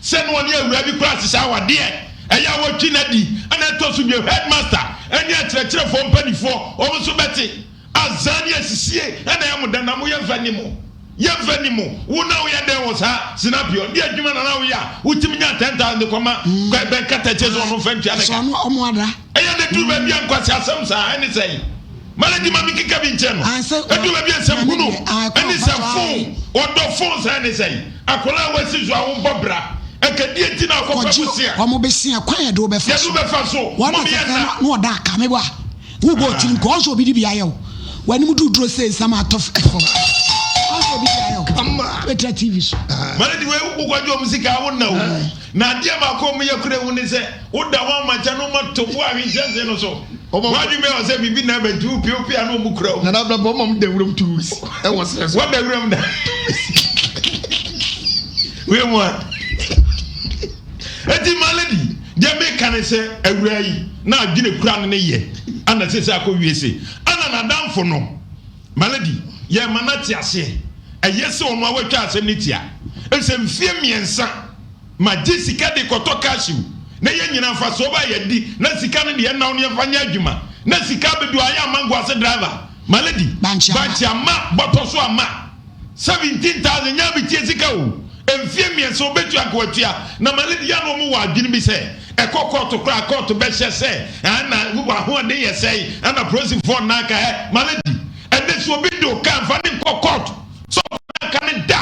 Sɛ na ɔne awuraa bi koraa hyehyɛ awadeɛ, ɛyɛ a wɔtwe no adi. Ɛna ɛtɔ so bio, headmaster ne akyerɛkyerɛfoɔ mpanifoɔ, wɔn nso bɛte. Azaa ne asisie na ɛyɛ mo dɛ, na mo yɛmfa nni mo. Yɛmfa nni mo. Wo na woyɛ dɛn wɔ saa sinapio? Deɛ adwuma na na woyɛ a wotumi nya 10,000 de kɔma bɛn katakyie sɛ ɔno mfa ntua ne ka? Ɛyɛ na ɛduru baabi a nkwaseasɛm saa ɛne sɛn? Malady ma menkeka bi nkyerɛ no. Ɛduru baabi a nsɛm hunu ɛne sɛ fon, ɔdɔ fon saa ɛne sɛn? Akwadaa a wasi so a wobɔ bra, ɛka deɛ nti na akɔpɛ Kɔgye bosea? wɔn besia kwan yɛde wo bɛfa Yɛde so. wo bɛfa so. Wɔn Mom na yɛ sɛ nna. na ɔda aka mebɔ a wobɔ otiri nkɔ ɔnso obi de bi ayɛ wo w'anim duduro sɛ nsam atɔ fam ɔnso obi de ayɛ wo. Kama. bɛtra TV so. Mane de wei wokɔgye wɔn sika a wonna o. Na adeɛ baako a wɔyɛ kora hu ne sɛ woda hɔ amakyɛ no ma to bo ahwe nkyɛnse no so. Wadwene bɛyɛ sɛ biribi na ɛbɛnti wopie wopie a na wɔn kura o. Nana Abrabɔ ɔma da wuram 2 weeks ɛwɔ serɛ so. Wada wuram da. Wei mu a. Eti ma lady deɛ meka ne sɛ awura yi na adwene kura no ne yɛ ana sɛ sɛ akɔ wie se ana n'adamfo no. Malady, yɛrema no ate aseɛ. Ɛyɛ sɛ ɔno ara watwa asɛm no tia. Efisɛ mfeɛ mmiɛnsa magye sika de rekɔtɔ cashew na yɛn nyinaa mfasoɔ ba a yɛadi na sika no deɛ ɛnna wo no yɛmfa nyɛ adwuma na sika abɛdu ayɛ amango ase driver. Malady, bankye ama, bɔtɔ so ama. 17,000 nyɛ abetie sika o. Mfeɛ mmiɛnsa ɔbɛtua anka watua. Na Malady yɛ a na wɔn wɔ adwene bi sɛ ɛkɔ kɔɔto koraa a kɔɔto bɛhyɛ sɛ ɛna w'ahoɔden yɛ sɛe ɛna polisifoɔ nnan ka ɛ Malady ɛnɛ sɛ obi de wo kaa mfa ne nkɔ kɔɔto sɛ ɔkɔ ka ne da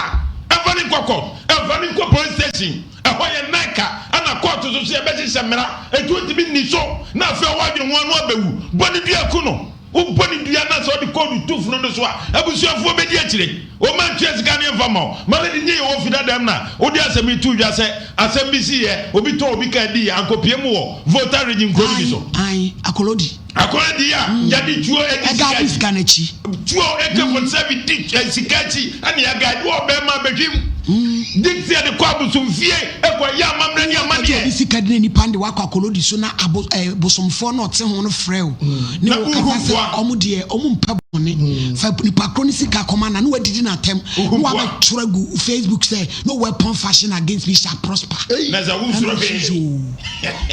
ɛmfa ne nkɔ kɔɔto ɛmfa ne nkɔ police station ɛhɔ yɛ nan ka ɛna kɔɔto so so yɛbɛhyehyɛ mmara ɛti wontumi nni so na afei ɔwɔ adwene ho ano abɛwu bɔ ne dua ku no. Wobɔ no dua na sɛ ɔde koodu to funu no so a, abusuafoɔ bɛdi akyire. Wɔmma ntua sika no mfa mma wo. Ma lady nyɛ yɛ wɔ fi dada mu na wode asɛm yi too dwa sɛ asɛm bi siiɛ, obi tɔɔ obi kaa diiɛ, ankɔpue mu wɔ Volta Region kuro no bi so. Ae, ae, Akolodi. Akolodi a yɛde tuo adi sika akyi. Ɛgaade sika no akyi. Tuo AK-47 di sika akyi ɛna yɛgaade wɔ ɔbɛrima bɛhwim. Dixie yɛde kɔ abosomfie kɔ yɛ amammerɛ ne amanneɛ. Wokɔgye obi sika di na nipa no de wo akɔ akolodi so na abo ɛɛ bosomfoɔ no a ɔte ho no frɛ wo ne Na wo wohu kasa sɛ mpoa. ɔmo deɛ ɔmo mpɛ bɔne. Fa nipa korɔ no sika kɔma no a na wadidi no atɛm Wohu na mpoa. wabɛtwerɛ agu wo Facebook sɛ no weapon fashion against me shall prosper. Na sɛ Ɛna wonsuro ɔse hwee. yoo.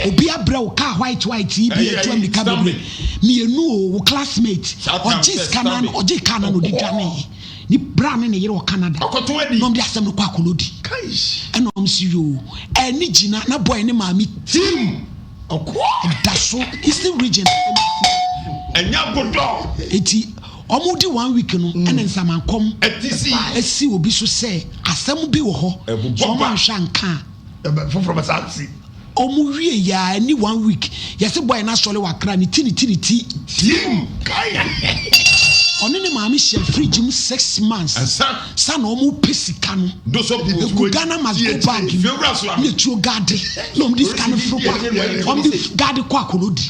Obi abrɛ wo car white white yi bi Ɛyi a ɛtu ɛyi amirika Stanley. bebree mmienu o wo classmate Saa tam ɔgye sɛ sika no Stanley. ɔgye car no na ɔde dwaneeɛ. Ne bra ne ne yere wɔ Canada. Ɔkɔtɔn adi. Na wɔn de asɛm no kɔ Akolodi. Ɛna wɔn si yoo. Ɛne gyina na boy ne maame Team. Ɛda so Eastern region. Ɛnyɛ abodɔ. Eti wɔn di one week no ɛna nsamankɔm. Ɛti si. Ɛsi obi so sɛ asɛm bi wɔ hɔ. Ɛbobɔ So wɔn ba. anhwɛ anka a. Foforɔ bɛ saa si. Ɔmo wie yɛ a ɛni one week yɛse boy no asɔre wɔ Accra ne ti ne ti ne ti. Team. Ɔne ne maame hyɛ fridge mu 6 months sa na ɔmo pɛ sika no egu Ghana must go bag mu na etuo gaade na ɔmo de sika no foro kɔ ɔmo de gaade kɔ Akolodi.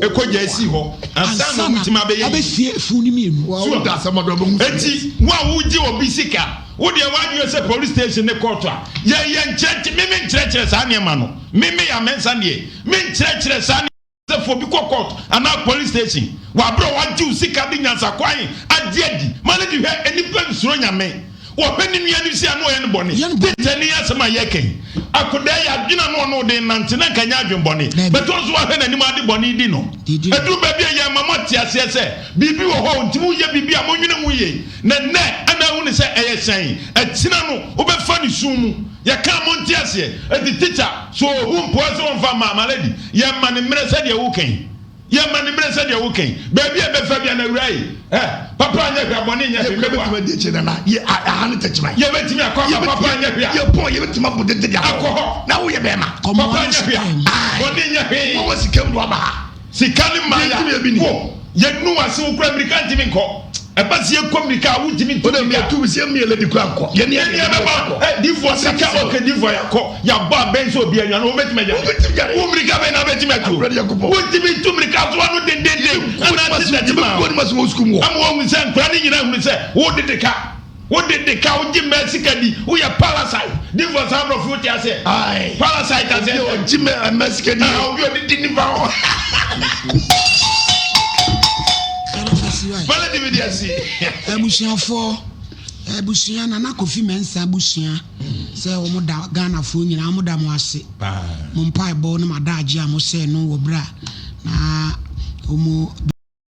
Ekɔ gya esi hɔ ansa na ɔmo tumi abɛyɛ yi. Abɛsie efun no mienu. Eti wo a wogye obi sika. Wo deɛ w'adwene sɛ police station ne court a yɛ yɛ nkyerɛkyerɛ me me nkyerɛkyerɛ saa nneɛma no me me yɛ amɛnsa deɛ me nkyerɛkyerɛ saa nneɛma sɛ fo bi kɔ court anaa police station wɔ abere a wagye wo sika de nyansa kwan agye adi ma ne de hwɛ nnipa nsuro nyame wɔhwɛ ne nua no si ano ɔyɛ no bɔne tete ne asɛm a yɛka yi akodaa yi adwene a na ɔno de nante na nka nyɛ adwene bɔne bɛtɔ nso wahwɛ n'anim ade bɔne di no ɛduru baabi a yɛ ma mo ate aseɛ sɛ biribi wɔ hɔ nti mo yɛ biribi a monwene ho yie Na nnɛ ana ahu no sɛ ɛyɛ hyɛn, akyina no wobɛfa no sum mu. Yɛka a monte aseɛ. Enti tikya, so ɔhu mpoa sɛ ɔmfa mma my lady? Yɛmma no mmerɛ sɛdeɛ woka yi. Yɛmma no mmerɛ sɛdeɛ woka yi. Baabi a ɛbɛfa bia no awura yi, eh, papa anyɛ hwee a bɔne nyɛ hwee, mɛboa. Yɛbɛtumi adi akyire nana, yɛ aha ne tɛkyerɛma. Yɛbɛtumi akɔ aba, papa anyɛ hwee a. Yɛpɔn, yɛbɛtumi abɔ dede de akɔ hɔ. Na woyɛ bɛrima. Papa anyɛ hwee a, bɔne nyɛ hwee. Wɔwɔ sika mu na waba ha. Sika ne mmaa ya wo yɛ nu ase wo kura mirika ntumi nkɔ ɛba si yɛ kɔ mirika a wontumi ntu mirika. O de mi yɛ mi yɛ lady kura nkɔ. Yɛ ni yɛ bɛ ba ɛ difoɔ sika ɔkè difoɔ yɛ kɔ yɛ bɔ abɛn sɛ obi anwa no wɔn bɛtumi agya wo mirika bɛn na bɛtumi atu wontumi ntu mirika so ano dendenden ɛna ati tɛti ma ama wɔn sɛ nkura ne nyinaa hunu sɛ wo dede ka. Wo de de ka wo gye mmaa sika di wo yɛ parasite difoɔ saa aborɔfo wo te aseɛ parasite aseɛ obi a ɔgye mmaa sika di obi a ɔde di nipa hɔ bala di mi di asi. Abusuafoɔ abusua Nana Kofi Mensah abusua sɛ wɔn da Ghanafoɔ nyinaa wɔn da mo ase mo mpaebɔ ne mo adagye a mo sɛɛ no wɔ berɛ a na wɔn.